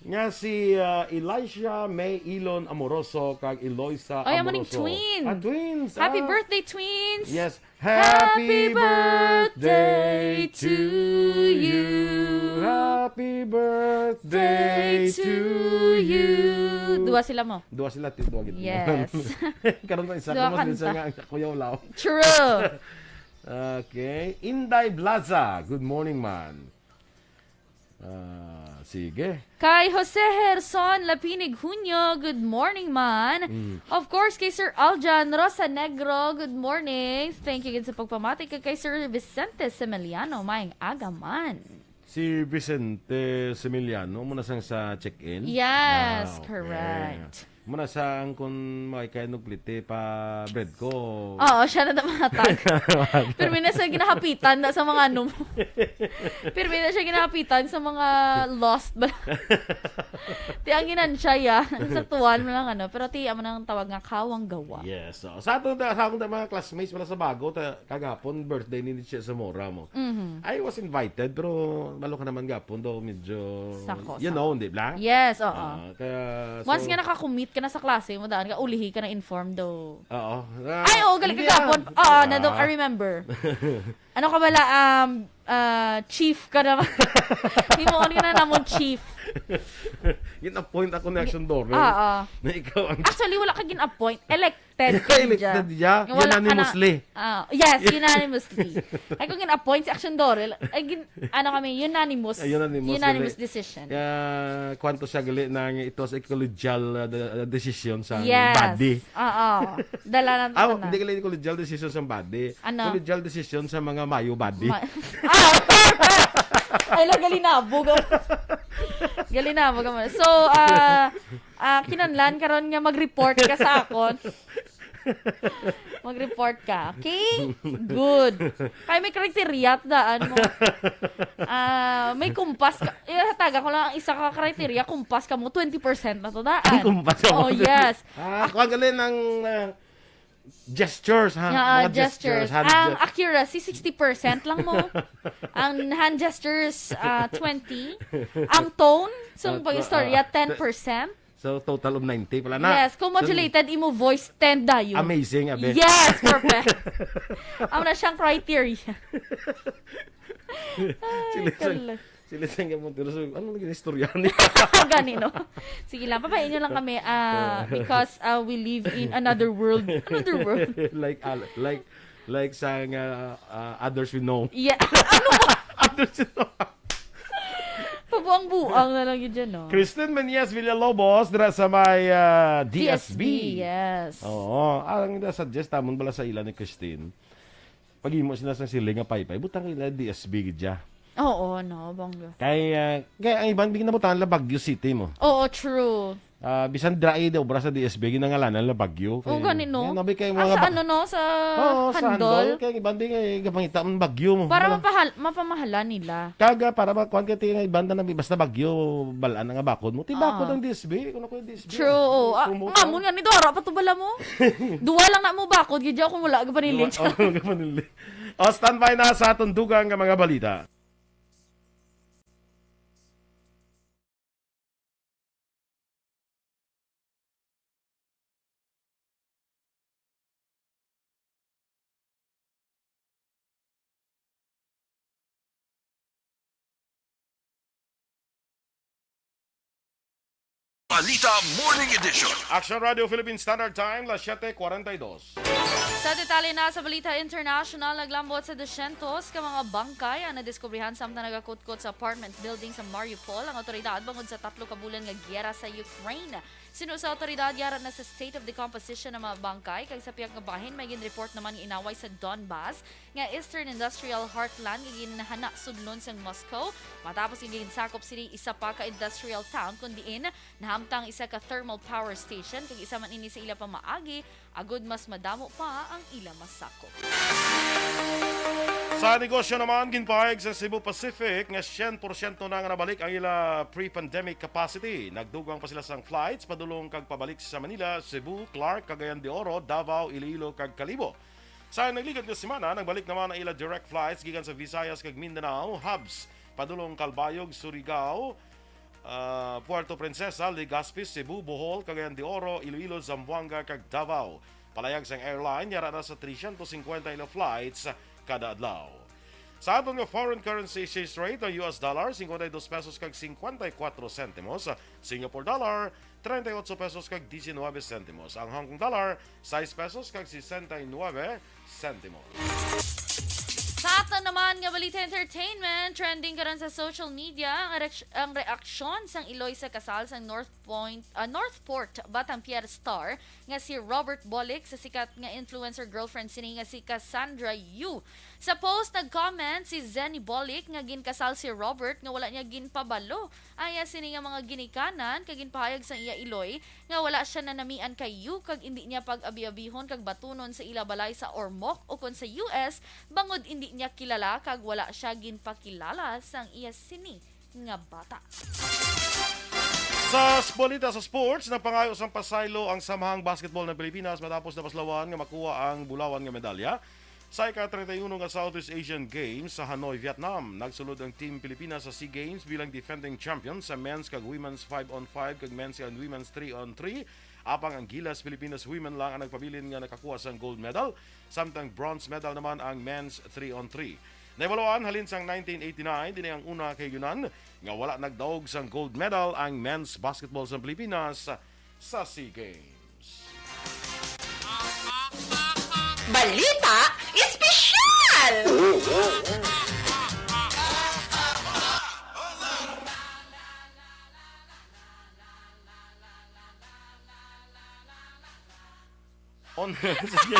nga si, ah, Elisha May Ilon Amoroso kag Eloisa Ay, amo ning Amoroso. twin. Ah, twins. Happy Ah. birthday, twins. Yes. Happy Happy birthday birthday to to you. you. Happy birthday Day to to you. you. Dua sila mo. Dua sila, ti-, dua gid. Yes. Karon pa isa, Dua mas minsan kanta. nga ang kuyaw law. True. Okay. Inday Blaza, good morning, man. Ah, sige. Kay Jose Herson Lapinig Junio, good morning, man. Mm. Of course, kay Sir Aljan Rosa Negro, good morning. Thank you gid sa pagpamati. Kay, kay Sir Vicente Semeliano, maayong aga, man. Si Vicente Semeliano, muna sang sa check-in? Yes, Ah, okay. correct. Muna sa ang kung may kayo nagplite pa bread ko. Oo, siya na damatag. Pero may na sa ginahapitan na sa mga ano mo. Pero may na siya ginahapitan sa mga lost ba? Ti ang ginan siya, ya. Sa tuwan mo lang, ano. Pero ti, amo nang tawag nga kawang gawa. Yes. So, sa ato, sa akong mga classmates, wala sa bago, ta, kagapon, birthday ni Nietzsche Zamora mo. Mhm. I was invited, pero malo ka naman gapon daw, medyo, Sakto, you sakto. know, di ba? Yes, oo. Ah, kaya, Once so nga nakakommit ka na sa klase mo, daan ka, ulihi ka na informed daw. Oo. Ah, Ay, oo, galing hindi, ka gapon. ah. Oo, na daw, Ah. I remember. Ano ka bala, um, ah, chief ka naman. Himuon ka na namon chief. Gin-appoint ako ni Action Doro. Oo. Na ikaw ang Actually, wala ka gin-appoint. Elected ka Elected niya. niya. Nga wala ka na Unanimously. Ah, yes, unanimously. Ay, kung gin-appoint si Action Dorel, ay, gin-, ano kami, unanimous. Ay, unanimous, Unanimous gali. decision. Kaya, kwanto siya gali na nga it was a collegial, uh, de-, uh, decision sa Yes. body. Oo. Dala na Ah, to na. hindi gali collegial decision sa body. Ano? Collegial decision sa mga mayo body. Ma-, ah, perfect! Ay, lang, galinabog. Galinabog mo. So, ah, ah, kinahanglan karon nga mag-report ka sa akon. Mag-report ka, okay? Good. Kay may criteria, daan mo. Ah, may kumpas ka. Ihatagan ko lang ang isa ka criteria, kumpas ka mo, twenty percent na to, daan. Ang kumpas ka mo. Oh, yes. Ah, kuha gali ng, ah, gestures, ha? Yeah, Mga gestures. gestures, hand Ang ge- accuracy, sixty percent lang mo. Ang hand gestures, ah, twenty. Ang tone, so, Ah, pag-istorya, ah, ten percent. So, total of ninety pala na. Yes, kung So, modulated, imo voice, ten dayon. Amazing, abi. Yes, perfect. Amo na siyang criteria. Ay, Sila sa, kala. sila sa nga Montero, so, ano naging istorya niya? Gani, no? Sige lang, papainyo lang kami, ah, because, ah, we live in another world. Another world. Like, al-, like, like sa nga, ah, others we know. Yeah. Ano? Others we know. Buang-buang na lang yun dyan, no? Christine Menyes Villalobos, dira sa may, ah, D S B. D S B, yes. Oo. Ang nasuggest tamon bala sa ila ni Christine, paghimo sila sa siling nga paypay, butang ila D S B gid siya. Oo, no, bongga. Kay, ah, kay ang iban, bigyan na butang nila Baguio City mo. Oo, true. Ah, bisan dry di obra sa D S B, ginangalanan nila Baguio. Oo, gani, no? Yan, abi kay Ah, mga sa ba-, ano, no? Sa Oo, sa handle? Handle. Kay iban di kay gapangita man Baguio mo. Para Wala. mapahal-, mapamahalan nila. Kaga, para makuan kay tingay banda na basta Baguio, balaan nga bakod mo. Ti bakod Ah. ang D S B, kuno ko yung D S B. True, oo. Ah, Kumo nga ka. mo nga ni Dora, pa to bala mo? Duwa lang na mo bakod, gidya kung wala ka panilin. Duwa, oh, wala ka panilin. O, standby na sa atong dugang nga mga balita. Balita Morning Edition. Action Radio Philippine Standard Time, las siete cuarenta y dos. Sa detalye na sa balita international, naglambot sa dosyentos ka mga bangkay ang nadiskubrihan samtang nagakutkot sa apartment building sa Mariupol ang awtoridad bangod sa tatlo ka bulan nga giyera sa Ukraine. Sinuno sa awtoridad, yara na sa state of decomposition ang mga bangkay, kag sa pihak nga bahin may ginreport naman nga inaway sa Donbas nga Eastern Industrial Heartland nga ginhana sudlon sang Moscow, matapos nga ginsakop sini isa pa ka industrial town, kun diin nahamtang isa ka thermal power station, kag isa man ini sa ila pamaagi, agud mas madamo pa ang ila masakop. Sa negosyo naman, ginpahayag sa Cebu Pacific nga syen porsyento na nga nabalik ang ila pre-pandemic capacity. Nagdugang pa sila sang flights padulong kag pabalik sa Manila, Cebu, Clark, Cagayan de Oro, Davao, Iloilo, kag Kalibo. Sa nagligad nga semana, nagbalik naman ang ila direct flights gikan sa Visayas kag Mindanao hubs padulong Calbayog, Surigao, ah, Puerto Princesa, Legazpi, Cebu, Bohol, Cagayan de Oro, Iloilo, Zamboanga, kag Davao. Palayag sang airline, yara na sa trescientos cincuenta ila flights kada adlaw. Sa aton nga foreign currency exchange rate, ang U S dollar, cincuenta y dos pesos kag cincuenta y cuatro centimos, Singapore dollar, treinta y ocho pesos kag diecinueve centimos. Ang Hong Kong dollar, sais pesos kag sesenta y nueve centimos. Sa aton naman nga balita entertainment, trending karon sa social media ang reaks-, ang reaksyon sang iloy sa kasal sa North Point, ah, Northport Batang Pier star nga si Robert Bolic sa sikat nga influencer girlfriend sini nga si Cassandra Yu. Sa post, nag-comment si Zenny Bolic nga ginkasal si Robert nga wala niya ginpabalo ang iya sini nga mga ginikanan, kag ginpahayag sang iya iloy nga wala sia nanamian kay Yu kag indi niya pag-abi-abihon kag batunon sa ila balay sa Ormoc ukon sa U S, bangod indi niya kilala kag wala sia ginpakilala sang iya sini nga bata. Sa s-, balita sa sports, nagpangayo sang pasaylo ang Samahang Basketball ng Pilipinas matapos napaslawan nga makuha ang bulawan nga medalya sa ika-treinta y uno nga Southeast Asian Games sa Hanoi, Vietnam. Nagsulod ang Team Pilipinas sa SEA Games bilang defending champion sa men's kag women's five on five kag men's and women's three on three. Apang ang Gilas Pilipinas women lang ang nagpabilin nga nakakuha sang gold medal, samtang bronze medal naman ang men's three on three. Nahibaluan halin sang nineteen eighty-nine, dinhi ang una kahigayonan nga wala nagdaog sang gold medal ang men's basketball sa Pilipinas sa SEA Games. Balita Espesyal! On. Sige.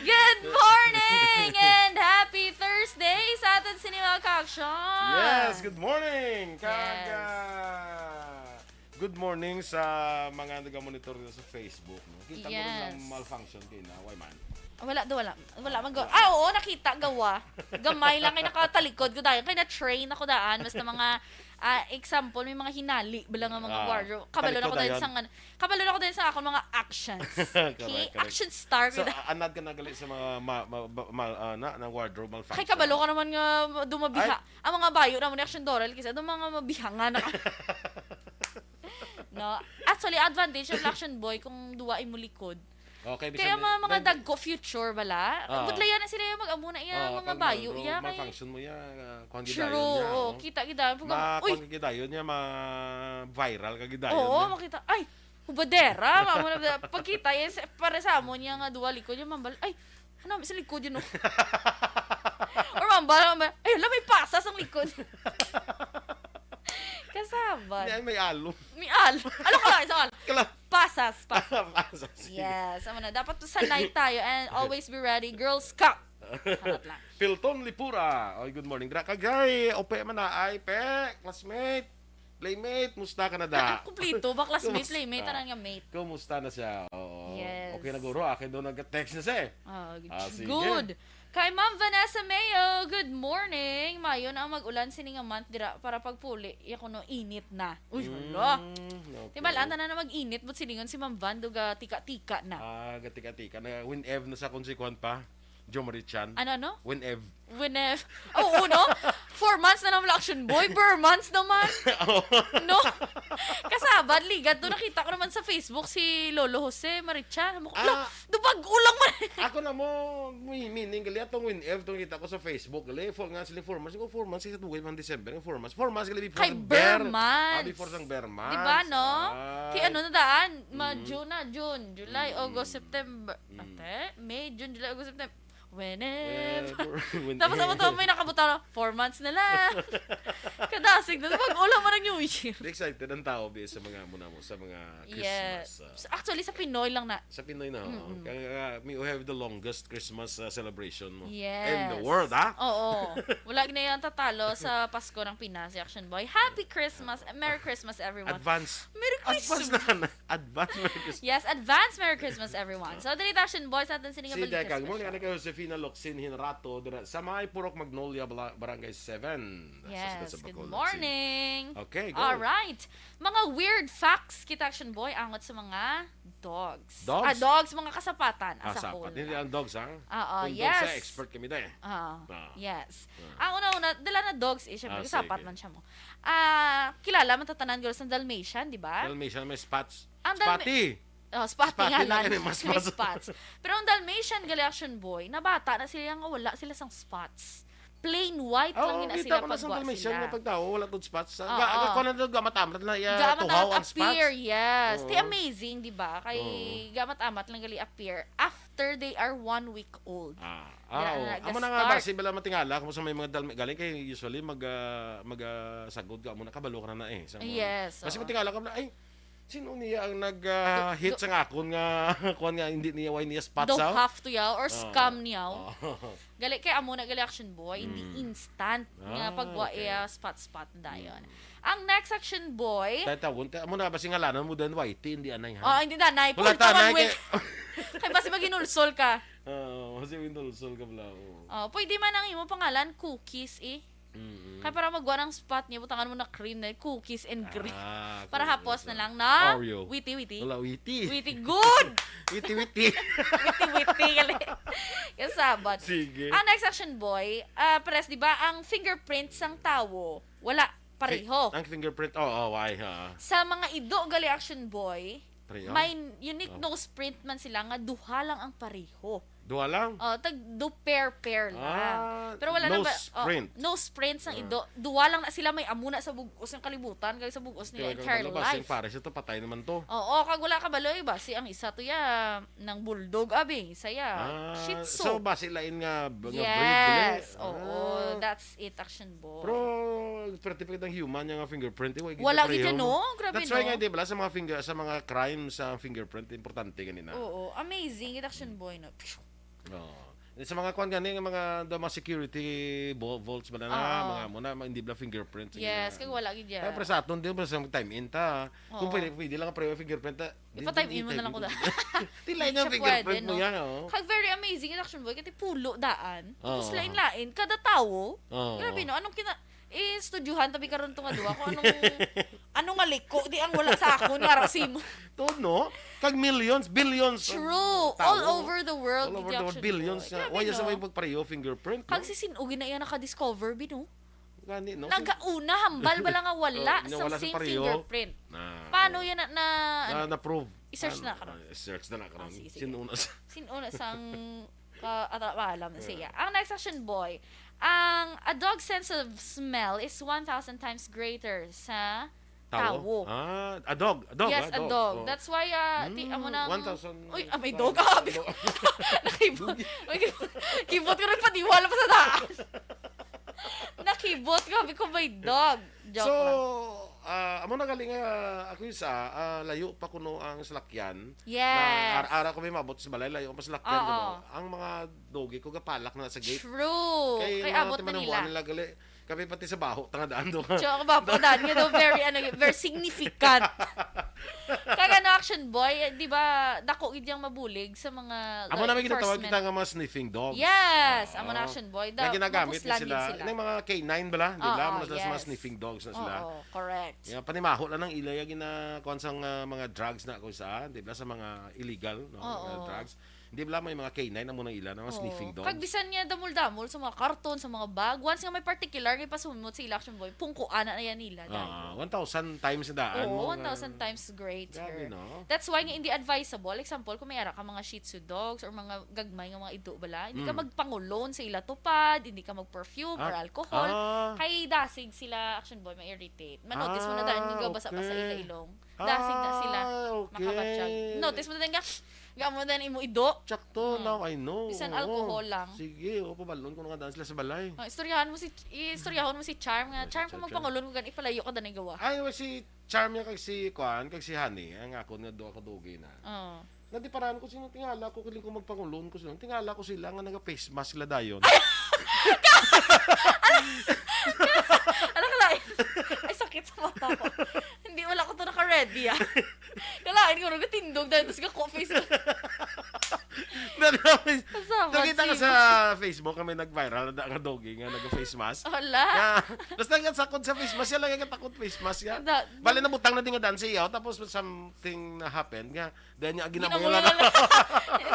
Good morning and happy Thursday sa aton sini, mga ka-action. Yes, good morning. Kag, Yes. ah, good morning sa mga nagamonitor dito sa Facebook, no? Kita mo rin Yes. ang malfunction kayo na. Why man? Wala do, wala. Wala man go. Ah, oo, nakita, gawa. Gamay lang kay nakatalikod ko dayon. Kay na-train ako daan. Basta mga, ah, example, may mga hinali bala nga mga Ah, wardrobe. Kabalo na ko talikod dayon dayon. Sa nga-, kabalo na ko dayon sa akong mga actions. Correct, Okay? correct. Action star So, ko da. a-, anad ka na gali sa mga ma-, ma-, ba-, ma-, ah, na, na wardrobe malfunction. Kay kabalo ka naman nga dumabiha. Ay. Ang mga bayo naman ni Action Doral, kasi itong mga mabihangan na ka. No? Actually, advantage ang Action Boy kung duwa imo likod. Okay, Kaya bisan mga, mga may dagko future bala. Ah. Budlayan na sila yung mag-amo na iya, Ah, mga pag bayo, mag-, iya, kay malfunction mo iya, ah, kuwan True, gidayon niya, oo, oh. Kita gidayon. Pag, Ma-, uy! Kuwan gidayon niya, ma-viral ka gidayon Oo, niya. Makita. Ay, hubadera, mamo na, pagkita, yes, pare sa amo niya nga duwa likod, yung mambal, ay, ano, sa likod yun, oh. Or mambal, mambal, ay, hala, may pasas ang likod. Kasabad. May, may alom. May al. Ano ka lang? Isa ka lang. Kala- Pasas, pasas. Pasas, sige. Yes, amo na. Dapat sanay tayo and always be ready. Girl Scout. Charot lang. Pilton Lipura. Oy, good morning. Dra, kagay, ope man na ay, pe, classmate, playmate, musta ka na da? Ang kumplito ba? Classmate, kumusta? Playmate, tanan nga mate. Kumusta na siya? Oo. Yes. Okay na guro, akin daw nag-text na siya eh. Ah, Ah, sige. Good. Kay Ma'am Vanessa Mayo, good morning. Mayo na ang mag-ulan sini nga month dira para pagpuli. Ya kuno init na. Uy, hala. Mm, okay. Timbal-an na na mag-init, but silingon si Ma'am Van, do ga tika-tika na. Ah, ga tika-tika na. Win Ev na sa kung si Kwan pa. Jo Marie Chan. Ano, ano? Win Ev. Win Ev. Oo, no? Four months na naman, Action Boy. Four months naman. Oo. No? Kasabad, ligat. Doon nakita ko naman sa Facebook si Lolo Jose Marie Chan. Sabi ko, Ah. "Ala, dubag ulang man." Ako na mo, may meaning gali atong Win Ev, itong kita ko sa Facebook gali. Four nga sila, four months. Ko, four months, sa tuwid man December, four months. Four months gali before Kay ang Ber-, Ber ah, months. Before sang Ber months. Di ba, no? Ay. Kay ano na daan? Ma-, Mm. June na, June, July, Mm. August, September. Mm. Ate, May, June, July, August, September. Whenever. Whenever. Tapos, amo to, may nakabutang na, "Four months na lang." Kadasig na, pag ulang man ang New Year. Di excited ang tao, bi, sa mga, muna mo, sa mga Christmas, Yes. ah. Actually, sa Pinoy lang na. Sa Pinoy na, oo. Mm-mm. Kaya, ah, we have the longest Christmas, ah, celebration mo Yes. in the world, ha? Oo. Wala na yan tatalo sa Pasko ng Pinas, si Action Boy. Happy Christmas. Merry Christmas, everyone. Advance. Merry Advance Christmas. na, na. Advance Merry Christmas. Yes, advance Merry Christmas, everyone. So, diri ta, Action Boys, natin sining Si Balik Deka, good morning, Christmas. Ani kayo, Josefina Locsin Hinrato, dira sa may Purok Magnolia, Bala-, Barangay seven. Sa Yes, sikat sa good Bacolod City. morning. Okay, go. All right. Mga weird facts kita, Action Boy, angot sa mga dogs. Dogs? Ah, dogs, mga kasapatan Ah, as a sapat. whole. Hindi lang dogs, ha? Oo, Kung dogs, yes. ha, expert kami, day. Ah, Ah. yes. Ah. Ang una-una, dala na dogs, eh, syempre, Ah, kasapat sige. man siya mo. Ah, kilala man ta tanan, girls, ang Dalmatian, di ba? Dalmatian, may spots. Ang Dalma- Spotty! Oh, spotty Spotty nga lang lang. kani, mas May mas- spots. Pero ang Dalmatian gali, Action Boy, nabata na sila nga wala sila sang spots. Plain white Ah, lang oo, yun na kita sila ko na sa pagwa Dalmatian sila. nga pagtawo, wala tong spots. Sa, Oo. ga, ga, kuwan na daw, gamat-amat na iya, Gamat tuhaw ang ang spots. appear, yes. Ti Oo. amazing, di ba? Kay Oo. gamat-amat lang gali appear after they are one week old. Ah, Dira ah, na oo. Amo na nga, nag-start. basi bala matingala, kung sa may mga dalmi, galing kay usually mag, ah, mag, ah, sagod ka, amo na kabalo ka na na eh. Sa mga Yes, Basi oo. matingala ka na, "Ay, sino niya ang nag, ah, Do-, hit do- sa akon nga, kuwan nga, hindi niya, why niya spot Daw sa?" half to yaw or Oo. scam niya. Oo. Gali kay amo na gali, Action Boy, hindi Mm. instant nga Ah, pagwa okay. iya spot-spot dayon. Mm. Ang next, Action Boy. Tay tawon, tay, amo na ba singalanan mo din, Y T, hindi anay, ha? Oh, hindi na, nay. Wala Pulta ta, man, nay, wait. kay Kay basi maginulsol ka. Oo, kasi winulsol ka pala, oo. Oh, pwede man ang imo pangalan, Cookies, eh. Mm-mm. Kaya para magwa ng spot niya, butangan mo na cream na cookies and cream. Ah, Para okay, hapos na okay. lang na Oreo. witty-witty. Wala, witty. Witty, good! Witty-witty. Witty-witty, gali. Kasabat. Sige. Ang next, Action Boy, ah, pares, di ba, ang fingerprint sang tawo, wala pareho. Fi-, ang fingerprint, oo, why, ha? Sa mga ido gali, Action Boy, Pareho? may unique Oh. nose print man sila nga duha lang ang pareho. Duha lang? Oh, tag do pair-pair lang. Ah, Pero wala na ba, nose oh, print. nose print sang Ah. ido. Duha lang na sila, may amo na sa bug-os ng kalibutan, kag sa bug-os nila Kaya kang entire balabas, life. yung pares ito, patay naman to. Oo, kag wala ka baloy ba? Si ang isa to ya, nang bulldog, abi, isa ya. Ah, Shih Tzu. so basi lain nga, nga breed, Yes, gali? oo, Ah. that's it, Action Boy. Pero, perti pa kitang human nga fingerprint, eh, wa gid Wala pareho gid yan, mo. no? Grabe, That's why no? nga, di ba, sa mga finger, sa mga crime, sa fingerprint, importante ganina. Oo, amazing, it, Action Boy, no? Oo. Sa mga kwan gani, nga mga, the mga security vo-, vaults ba na, Oo. mga mo na, mga hindi ba fingerprint, Yes, nga. kag wala gid yan. Kaya, pero sa aton, di ba, sa time in ta, kung Oo. pwede, pwede lang pareho fingerprint, ta, Di Ipa-time pa in mo na lang ko time da. in. Di lain Di ang siya fingerprint pwede, mo no? yan, oh. Kag very amazing in, Action Boy, kasi pulo daan. Tapos Oo. lain-lain, kada tawo. Oo. Grabe, no? Anong kina-, eh, studyohan tabi karon to nga duwa kung anong, anong nga liko, di ang wala sa akon, nga rasim. Tuod, no? Kag millions, billions ang True. All tao. over the world, All over gid, the world, Action billions Boy. nga. Grabe, Why sa no? may pagpareho fingerprint, Kag no? si Sin-, ugi na iya naka-discover, bi, no? Gani, no? Nagauna, hambal bala nga wala Oh, nga sa wala sa same pareho. fingerprint. Na, Paano oh. yan na, na, Na, ano? na-prove. I-search Ano? na karon. Ah, i-search na na karon. Ah, sige, sige. Sino una sa Sino una sang ka-, ata-, alam na siya. Ah. Ang next, Action Boy, ang a dog's sense of smell is one thousand times greater sa Tao? tao. Ah, a dog. A dog, Yes, ah, a dog. dog. Oh. That's why, ah, ti-, Hmm, amo nang one thousand Uy, ah, may one dog. Ah, thousand. Nakibot. May kibot. Kibot ko, nagpadiwala pa sa daan. Nakibot ko, sabi ko, "May dog." Joke So, lang. Ah, amo na gali nga, ako yung sa, ah, layo pa kuno ang salakyan. Yes. Na ara-ara ko may mabot sa balay, layo pa salakyan Oo. kuno. Ang mga dogi ko gapalak na sa gate. True. Kay Kay mga abot na timanubuan nila. nila gali. Kami pati sa baho, tanga daan do. So, ako ba, po, daan nga daw very, ano, very significant. Kag ano, Action Boy, eh, di ba, dako gid yang mabulig sa mga Amo law namin ginatawag enforcement. kita nga mga sniffing dogs. Yes, amo na, Oo. Action Boy. Na Da-, ginagamit ni mapuslan sila, gid sila. yung mga K nine bala, di ba? Oo, Amo na sila sa mga yes. sniffing dogs na sila. Oo, correct. Yeah, panimaho lang ang ila, yung gina-, kuwan sang, ah, mga drugs na kung saan, di ba? Sa mga illegal, no? Oo. Mga drugs. Di ba may mga K nine ang munang ila, na mga Oo. sniffing dogs? Kag bisan niya damol-damol sa mga karton, sa mga bag, once nga may particular nga ipasumot sa ila, Action Boy, pungkuan na yan nila, Ah, dahil. one thousand times na daan Oo, mo one thousand nga times greater. Grabe, no? That's why nga hindi advisable, example, kung may ara ka mga Shih Tzu dogs or mga gagmay nga mga ido bala, hindi ka Mm. magpangulon sa ila tupad, hindi ka mag-perfume Ah, or alcohol. ah. Kay dasig sila, Action Boy, ma-irritate. Ma-notice mo na daan Ah, nga gabasa-basa okay. ila ilong. Dasig na sila Ah, okay. makabatyag. Notice mo na daan nga, gamo na daan imo ido. Tsakto, Hmm. now I know. Bisan Oo. alcohol lang. Sige, o, pabalon ko na nga daan sila sa balay. Oh, istoryahan mo si, i-, istoryahan mo si Charm nga, Oh, si "Charm, kung Charm, Charm. magpangulon ko gani, ipalayo ka daan gawa." Ay, si Charm niya kag si, kuan, kag si Honey, ang ako nga duha ka dogi na. Oo. Nadiparahan ko sila, tingala ko, kiling ko magpangulon ko sila. Tingala ko sila nga naga-face mask sila dayon. Anak, lain. Ay, sakit sa mata ko. Hindi, wala ko to naka-ready, ah. Kalain ko, nagatindog dahil, tapos gako face. Nag-, Kasama Nakita ko si sa Facebook nga may nag-viral na nga dogi nga naga-face mask. Wala. Nga, basta nga sakod sa face mask, siya lang yung takot face mask, ya. Da- Bali, nabutang na din nga daan sa iyaw, tapos something na happened nga, dahil niya, Ginamuya ginamuya na lang. lang.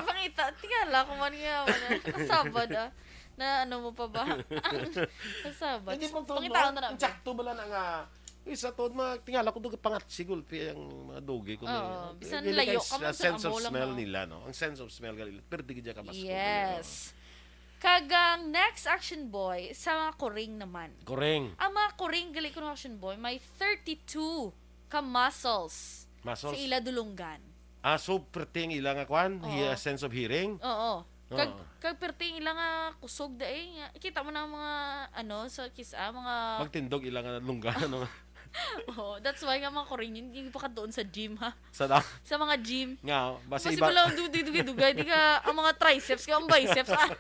Pangita, tingala ko man nga, wala. Kasabad, ah. Na ano mo pa ba? Ang kasabad. Hindi, pag tuod mo, Pangitaon na lang. Sakto ba lang nga, eh, sa tuod, mga tingala ko, duga pangat sigulpi ang mga dogi ko Oo, na, bisan dili layo kay ka man sa sense of amo lang, smell no? nila, no? Ang sense of smell, gali, pero di gid ka masko, Yes. Kag ang next, Action Boy, sa mga kuring naman. Kuring. Ang mga kuring, gali ko ng Action Boy, may thirty-two ka muscles Muscles? sa ila dulunggan. Ah, so perting ila nga kwan, Oo. he-, sense of hearing? Oo. Kag, Oo. kag perting ila nga kusog da eh, nga, ikita mo na ang mga, ano, sa kisa, mga Magtindog ila nga lunggan, ano? Oo, that's why nga mga kuring yun, hindi pa ka doon sa gym, ha? Sa da- Sa mga gym. Nga, basi Kasi iba- wala ang dugay-dugay, di ka, ang mga triceps, kaya ang biceps, ah,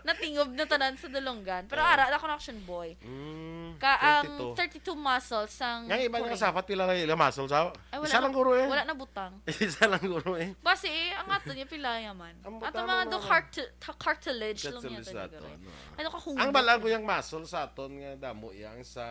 natingob na tanan sa dulunggan. Pero Oo. ara, ako na Action Boy. Mm, Ka, ang thirty-two. thirty-two muscles, ang Nga iba nga kuring. sapat, pila lang ila muscles, ha? Ay, wala Isa na, lang guro eh. wala na butang. Isa lang guro eh. Basi eh, ang ato niya pila yaman. Ang Ato butang mga ng do mga heart, cartilage lang Cartilage yata sa ni aton, Garay. ah. Ano ka hunggot Ang balang ko eh. yung muscle sa aton nga damo yang sa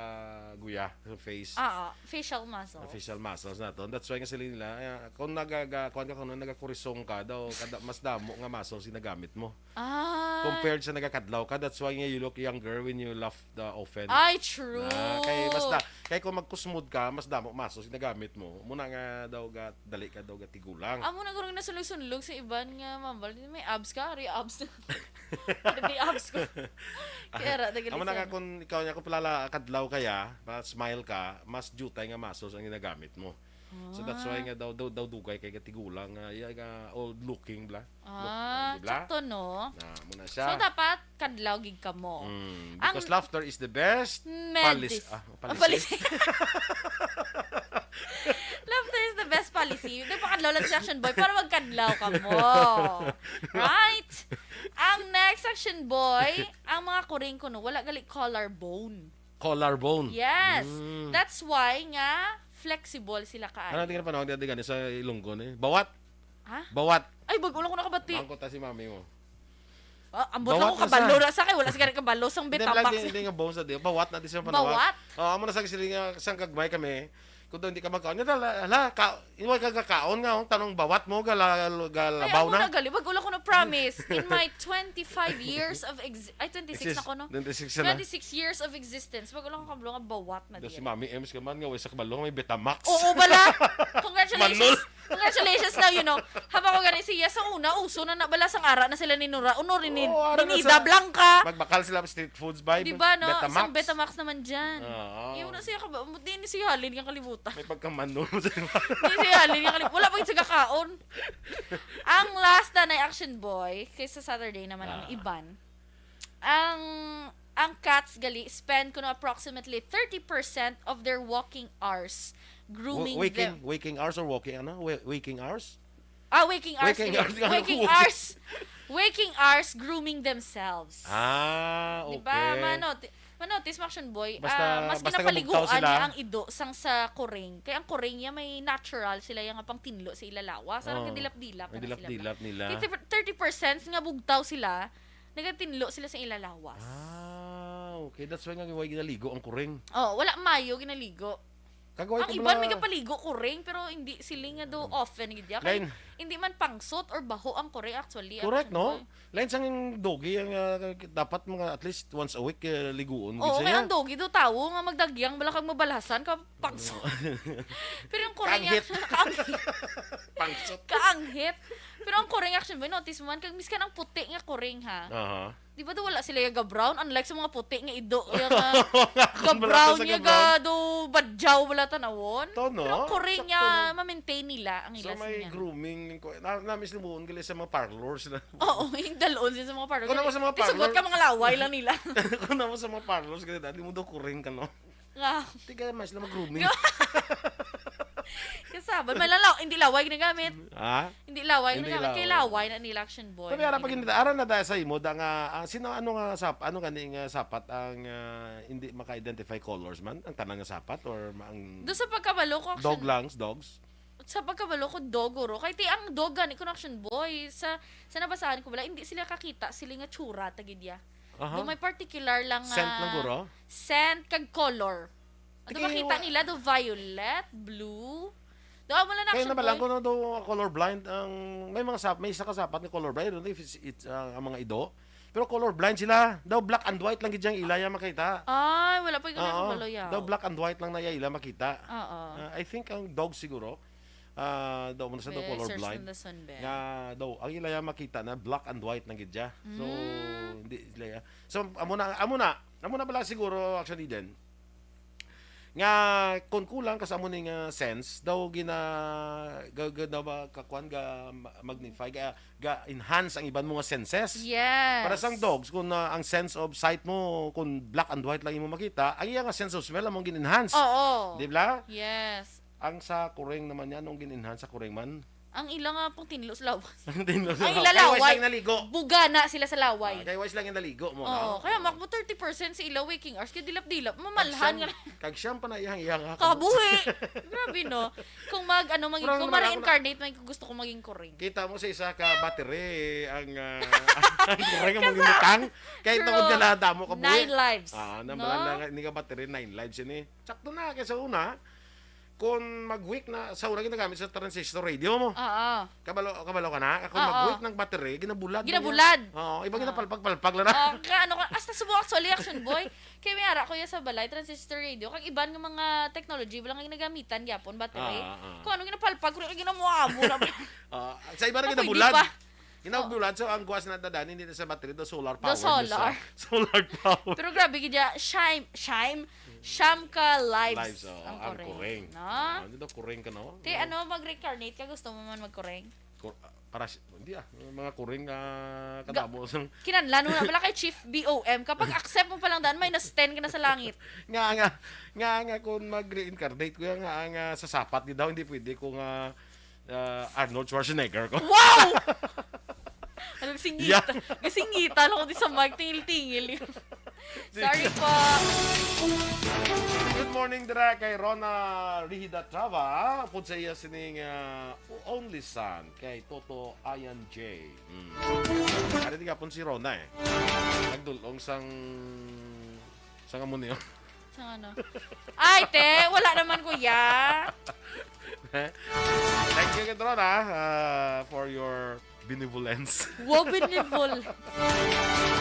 guya, sa face. Ah, ah, facial muscles. Ang facial muscles naton. That's why nga sila nila, ah, kung nagaga-, kuwan ka, kung nagakurisong ka, daw, kada, mas damo nga muscles yung nagamit mo. Ah. Compared sa nagakadlaw ka, that's why nga you look younger when you laugh the often. Ay, true. Na, kay mas da-, kay kung magkusmod ka, mas damo muscles yung nagamit mo. Muna nga daw ga-, dali ka daw gatigulang. Amo na guro nga nasunlog-sunlog sa iban nga mambal. May abs ka, ari abs na. Hindi abs ko. Kaya ra, Amo na nga nagalisan. kung ikaw niya, kung palala kadlaw kaya, mas smile ka, mas jutay nga muscles ang ginagamit mo. So that's why Ah. nga daw, daw, daw dugay kay gatigulang nga, iya nga old looking bla. Ah, Look, di bla? sakto, no? Na, muna So, siya. dapat kadlaw gid kamo. Mm, Ang because laughter is the best Medis- policy. Ah, Ah, policy. policy. Laughter is the best policy. Di ba kadlaw lang si Action Boy? Para magkadlaw kamo. Right? Ang next, Action Boy, ang mga kuring kuno, wala gali collarbone. Collarbone. Yes. Mm. That's why nga flexible sila kaayo. Ano tingin panahon dati gani sa Ilonggo ni? Bawat. Ha? Bawat. Ay, bag-o lang ko nakabati. Mangkot ta si mami mo. Ah, ambot Bawat lang ko na kabalo sa na sa kay wala sigara kabalo sang Hindi, Betamax. lagi, hindi nga bones na di. Bawat na di siya panawag. Bawat? Oh, amo na sa sila nga, sang gagmay kami. Kung daw hindi ka magkaon, nga dala, hala, ka, iway ka kakaon nga, oh, tanong bawat mo, gala, Ay, galabaw amo na. na gali. Wag ulo ko na promise. In my twenty-five years of ex-, ay, twenty-six Exist-, na ko, no? twenty-six na. Twenty-six years of existence. Wag ulo ko kabalo nga bawat na Daw di. si Mami Ems ka man nga, way sa kabalo, may Betamax. Oo, bala. Congratulations. Manol. Congratulations na, you know. Habang ko gani siya, sa una, uso na na bala sang ara na sila ni Nora. Uno rin ni, Oo, ara na ni sa Ida Blanca. Magbakal sila street foods by Di ba, no? Betamax. Isang Betamax naman dyan. Oo. Yung na siya, kaba-, di ni siya halin yung kalibutan. May pagkamanol mo sa Di siya halin yung kalibutan. Wala pa yung sagakaon. Ang last na na Action Boy, kaysa Saturday naman ang Ah. iban. Ang Ang cats gali spend kuno approximately thirty percent of their walking hours grooming Wa-, waking, them. Waking hours or walking, ano? Wa-, waking hours? Ah, waking hours. Waking hours, waking hours. Waking hours grooming themselves. Ah, okay. Di ba? Mano-, ti-, manotice mo, Action Boy, basta, ah, mas basta nga bugtaw sila, ang ido sang sa kuring. Kay ang kuring niya may natural sila yang pangtinlo sa ilalawas. Sarang oh, dilap-dilap may na sila. Dilap-dilap nila. Kay thirty percent nga bugtaw sila, nagatinlo sila sa ilalawas. Ah, okay. That's why nga way ginaligo ang kuring. Oh, wala mayo ginaligo. Kagway ang iban mga may kapaligo kuring, pero hindi sila nga do often gid ya. Kay hindi man pangsot or baho ang kuring actually. Correct, no? Lain sang doggy ang, ah, dapat mga at least once a week, eh, liguon. Oo, kay ang doggy do tawo nga magdagyang bala kag mabalhasan ka pangsot. Pero ang kuring kaanghit. Kaanghit. Pangsot. Kaanghit. Pero ang kuring action ba, notice mo man, kag miskan ang puti nga kuring, ha? Aha. Di ba daw wala sila yaga brown? Unlike sa mga puti nga ido, yaga brown, yaga do badyaw wala tanawon. To, no? Pero ang kuring niya, ma-maintain nila ang ila. So, may grooming. Na, na, mislimuon gali sa mga parlors na. Oo, yung dalon sila sa mga parlors. Kung naman sa mga parlors. Tisugot ka, mga laway lang nila. Kung naman sa mga parlors, gali, dali mo daw kuring ka, no? Nga. Tiga mas lang mag-grooming. Kasabal, may lalaw, hindi laway ginagamit. Ha? Hindi laway ginagamit. Kay laway na nila action boy. Pero ara pag hindi ara na dahil sa imo da nga, ah, sino, ano nga sap-, ano gani nga sapat ang, ah, hindi maka-identify colors man? Ang tanan nga sapat or ma-, ang do sa pagkabalo ko, action dog lang, dogs? Sa pagkabalo ko, dog, uro. Kay ti ang dog gani ko action boy. Sa, sa nabasahan ko wala, hindi sila kakita, sila nga tsura, tagidya. Aha. Do may particular lang nga scent lang, guro? Scent kag color. Do makita nila do violet, blue. Do amo lang. Kaya action na ba lang boy, kung do color blind ang may mga sap-, may isa ka sapat ni color blind, I don't know if it's, it's, ah, ang mga ido. Pero color blind sila. Daw black and white lang gid yang ila ya makita. Ay, wala pa yung oo, kabalo ya. Daw black and white lang na ya ila makita. Oo. Ah, I think ang dog siguro. Ah, daw mo na sa daw color blind. Nga daw ang ila ya makita na black and white lang gid ya. So, mm, hindi sila ya. So, amo na, amo na. Amo na pala siguro, actually, din. Nga, kung kulang ka sa amo ning, ah, sense, daw gina-, ga-, ga-, daw ba, kakuan, ga-, ma-, magnify, ga-, ga-enhance ang iban mo nga senses. Yes. Para sang dogs, kung, ah, ang sense of sight mo, kung black and white lang imo makita, ang iya nga sense of smell among gin-enhance. Oo. Di ba? Yes. Ang sa kuring naman yan, nung gin-enhance sa kuring man, ang ila nga pong tinlo sa lawas. Ang tinlo sa lawas. Ang ila laway. Kay wise lang naligo. Buga na sila sa laway. Ah, kay wise lang yung naligo mo, oo, no? Kaya makbo thirty percent sa ila waking hours, kay dilap-dilap, mamalhan nga. Kag siyam pa na iyang iya nga kabuhi. Grabe, no? Kung mag, ano, mag-, kung ma-reincarnate, may gusto ko maging kuring. Kita mo sa isa ka battery, ang, ah, ang kuring ang maging butang. Kay tungod nga nadamo ka buhi. Nine lives. Ah, no? Hindi ka battery, nine lives yun eh. Sakto na, kaya sa una, kung mag-week na, sa una ginagamit sa transistor radio mo. Oo. Kabalo, kabalo ka na? Kung mag-week ng battery, ginabulad na niya. Ginabulad. Oo, iba ginapalpag-palpag lang na. Oo, ka, ano ka, hasta subong actually, action boy. Kaya may ara ko yan sa balay, transistor radio. Kag iban nga mga technology, wala nga ginagamitan, gyapon, battery. Ah, ah. Kung ano ginapalpag, kung ano ginamuamo na. Ah, sa iba na ginabulad. Ginabulat, so ang guas na dadaan, hindi na sa battery, do solar power. Do solar. Solar power. Pero grabe gid ya, shime, shime, sham ka lives. Lives, oh, ang kuring, no? Ah, hindi daw kuring ka, no? Te, ano, mag-reincarnate ka? Gusto mo man magkuring? Kur-, para si-, hindi ah, mga kuring, ah, kadamo sang kinanlan mo na pala kay Chief B O M. Kapag accept mo pa lang daan, minus ten ka na sa langit. Nga, nga, nga, nga, kung mag-reincarnate ko yan, nga, nga, sa sapat, di daw, hindi pwede kung, ah, ah, Arnold Schwarzenegger ko. Wow! Ano, singita? Yeah. Singita lang ko di sa mic, tingil-tingil. Sorry po. Good morning dira kay Rona Rihida Trava, upod sa iya sining, ah, only son kay Toto Ayan J. Mm. Ari di gapon si Rona eh. Nagdulong sang, sang amo niyo. Sang ano? Ay, te, wala naman, kuya. Thank you, Kendron, ah, ah, for your benevolence. Wow, benevolence.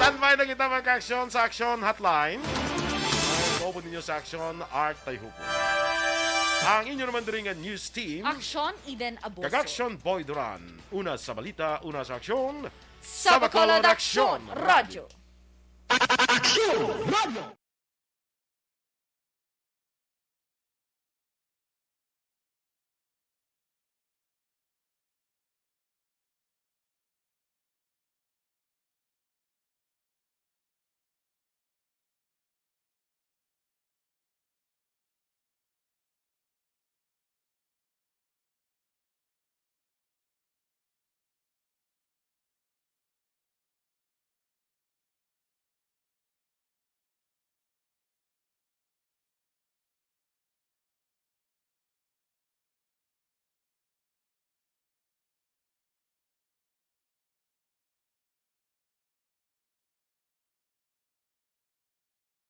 Standby na kita, mga ka-aksyon, sa Aksyon Hotline. Ang kauban ninyo sa Aksyon, Art Tayhupo. Ang inyo naman diri nga news team. Aksyon, Eden Abuso. Kag Aksyon, Boy Duran. Una sa balita, una sa aksyon. Sa Bacolod Aksyon Radyo. Aksyon Radyo.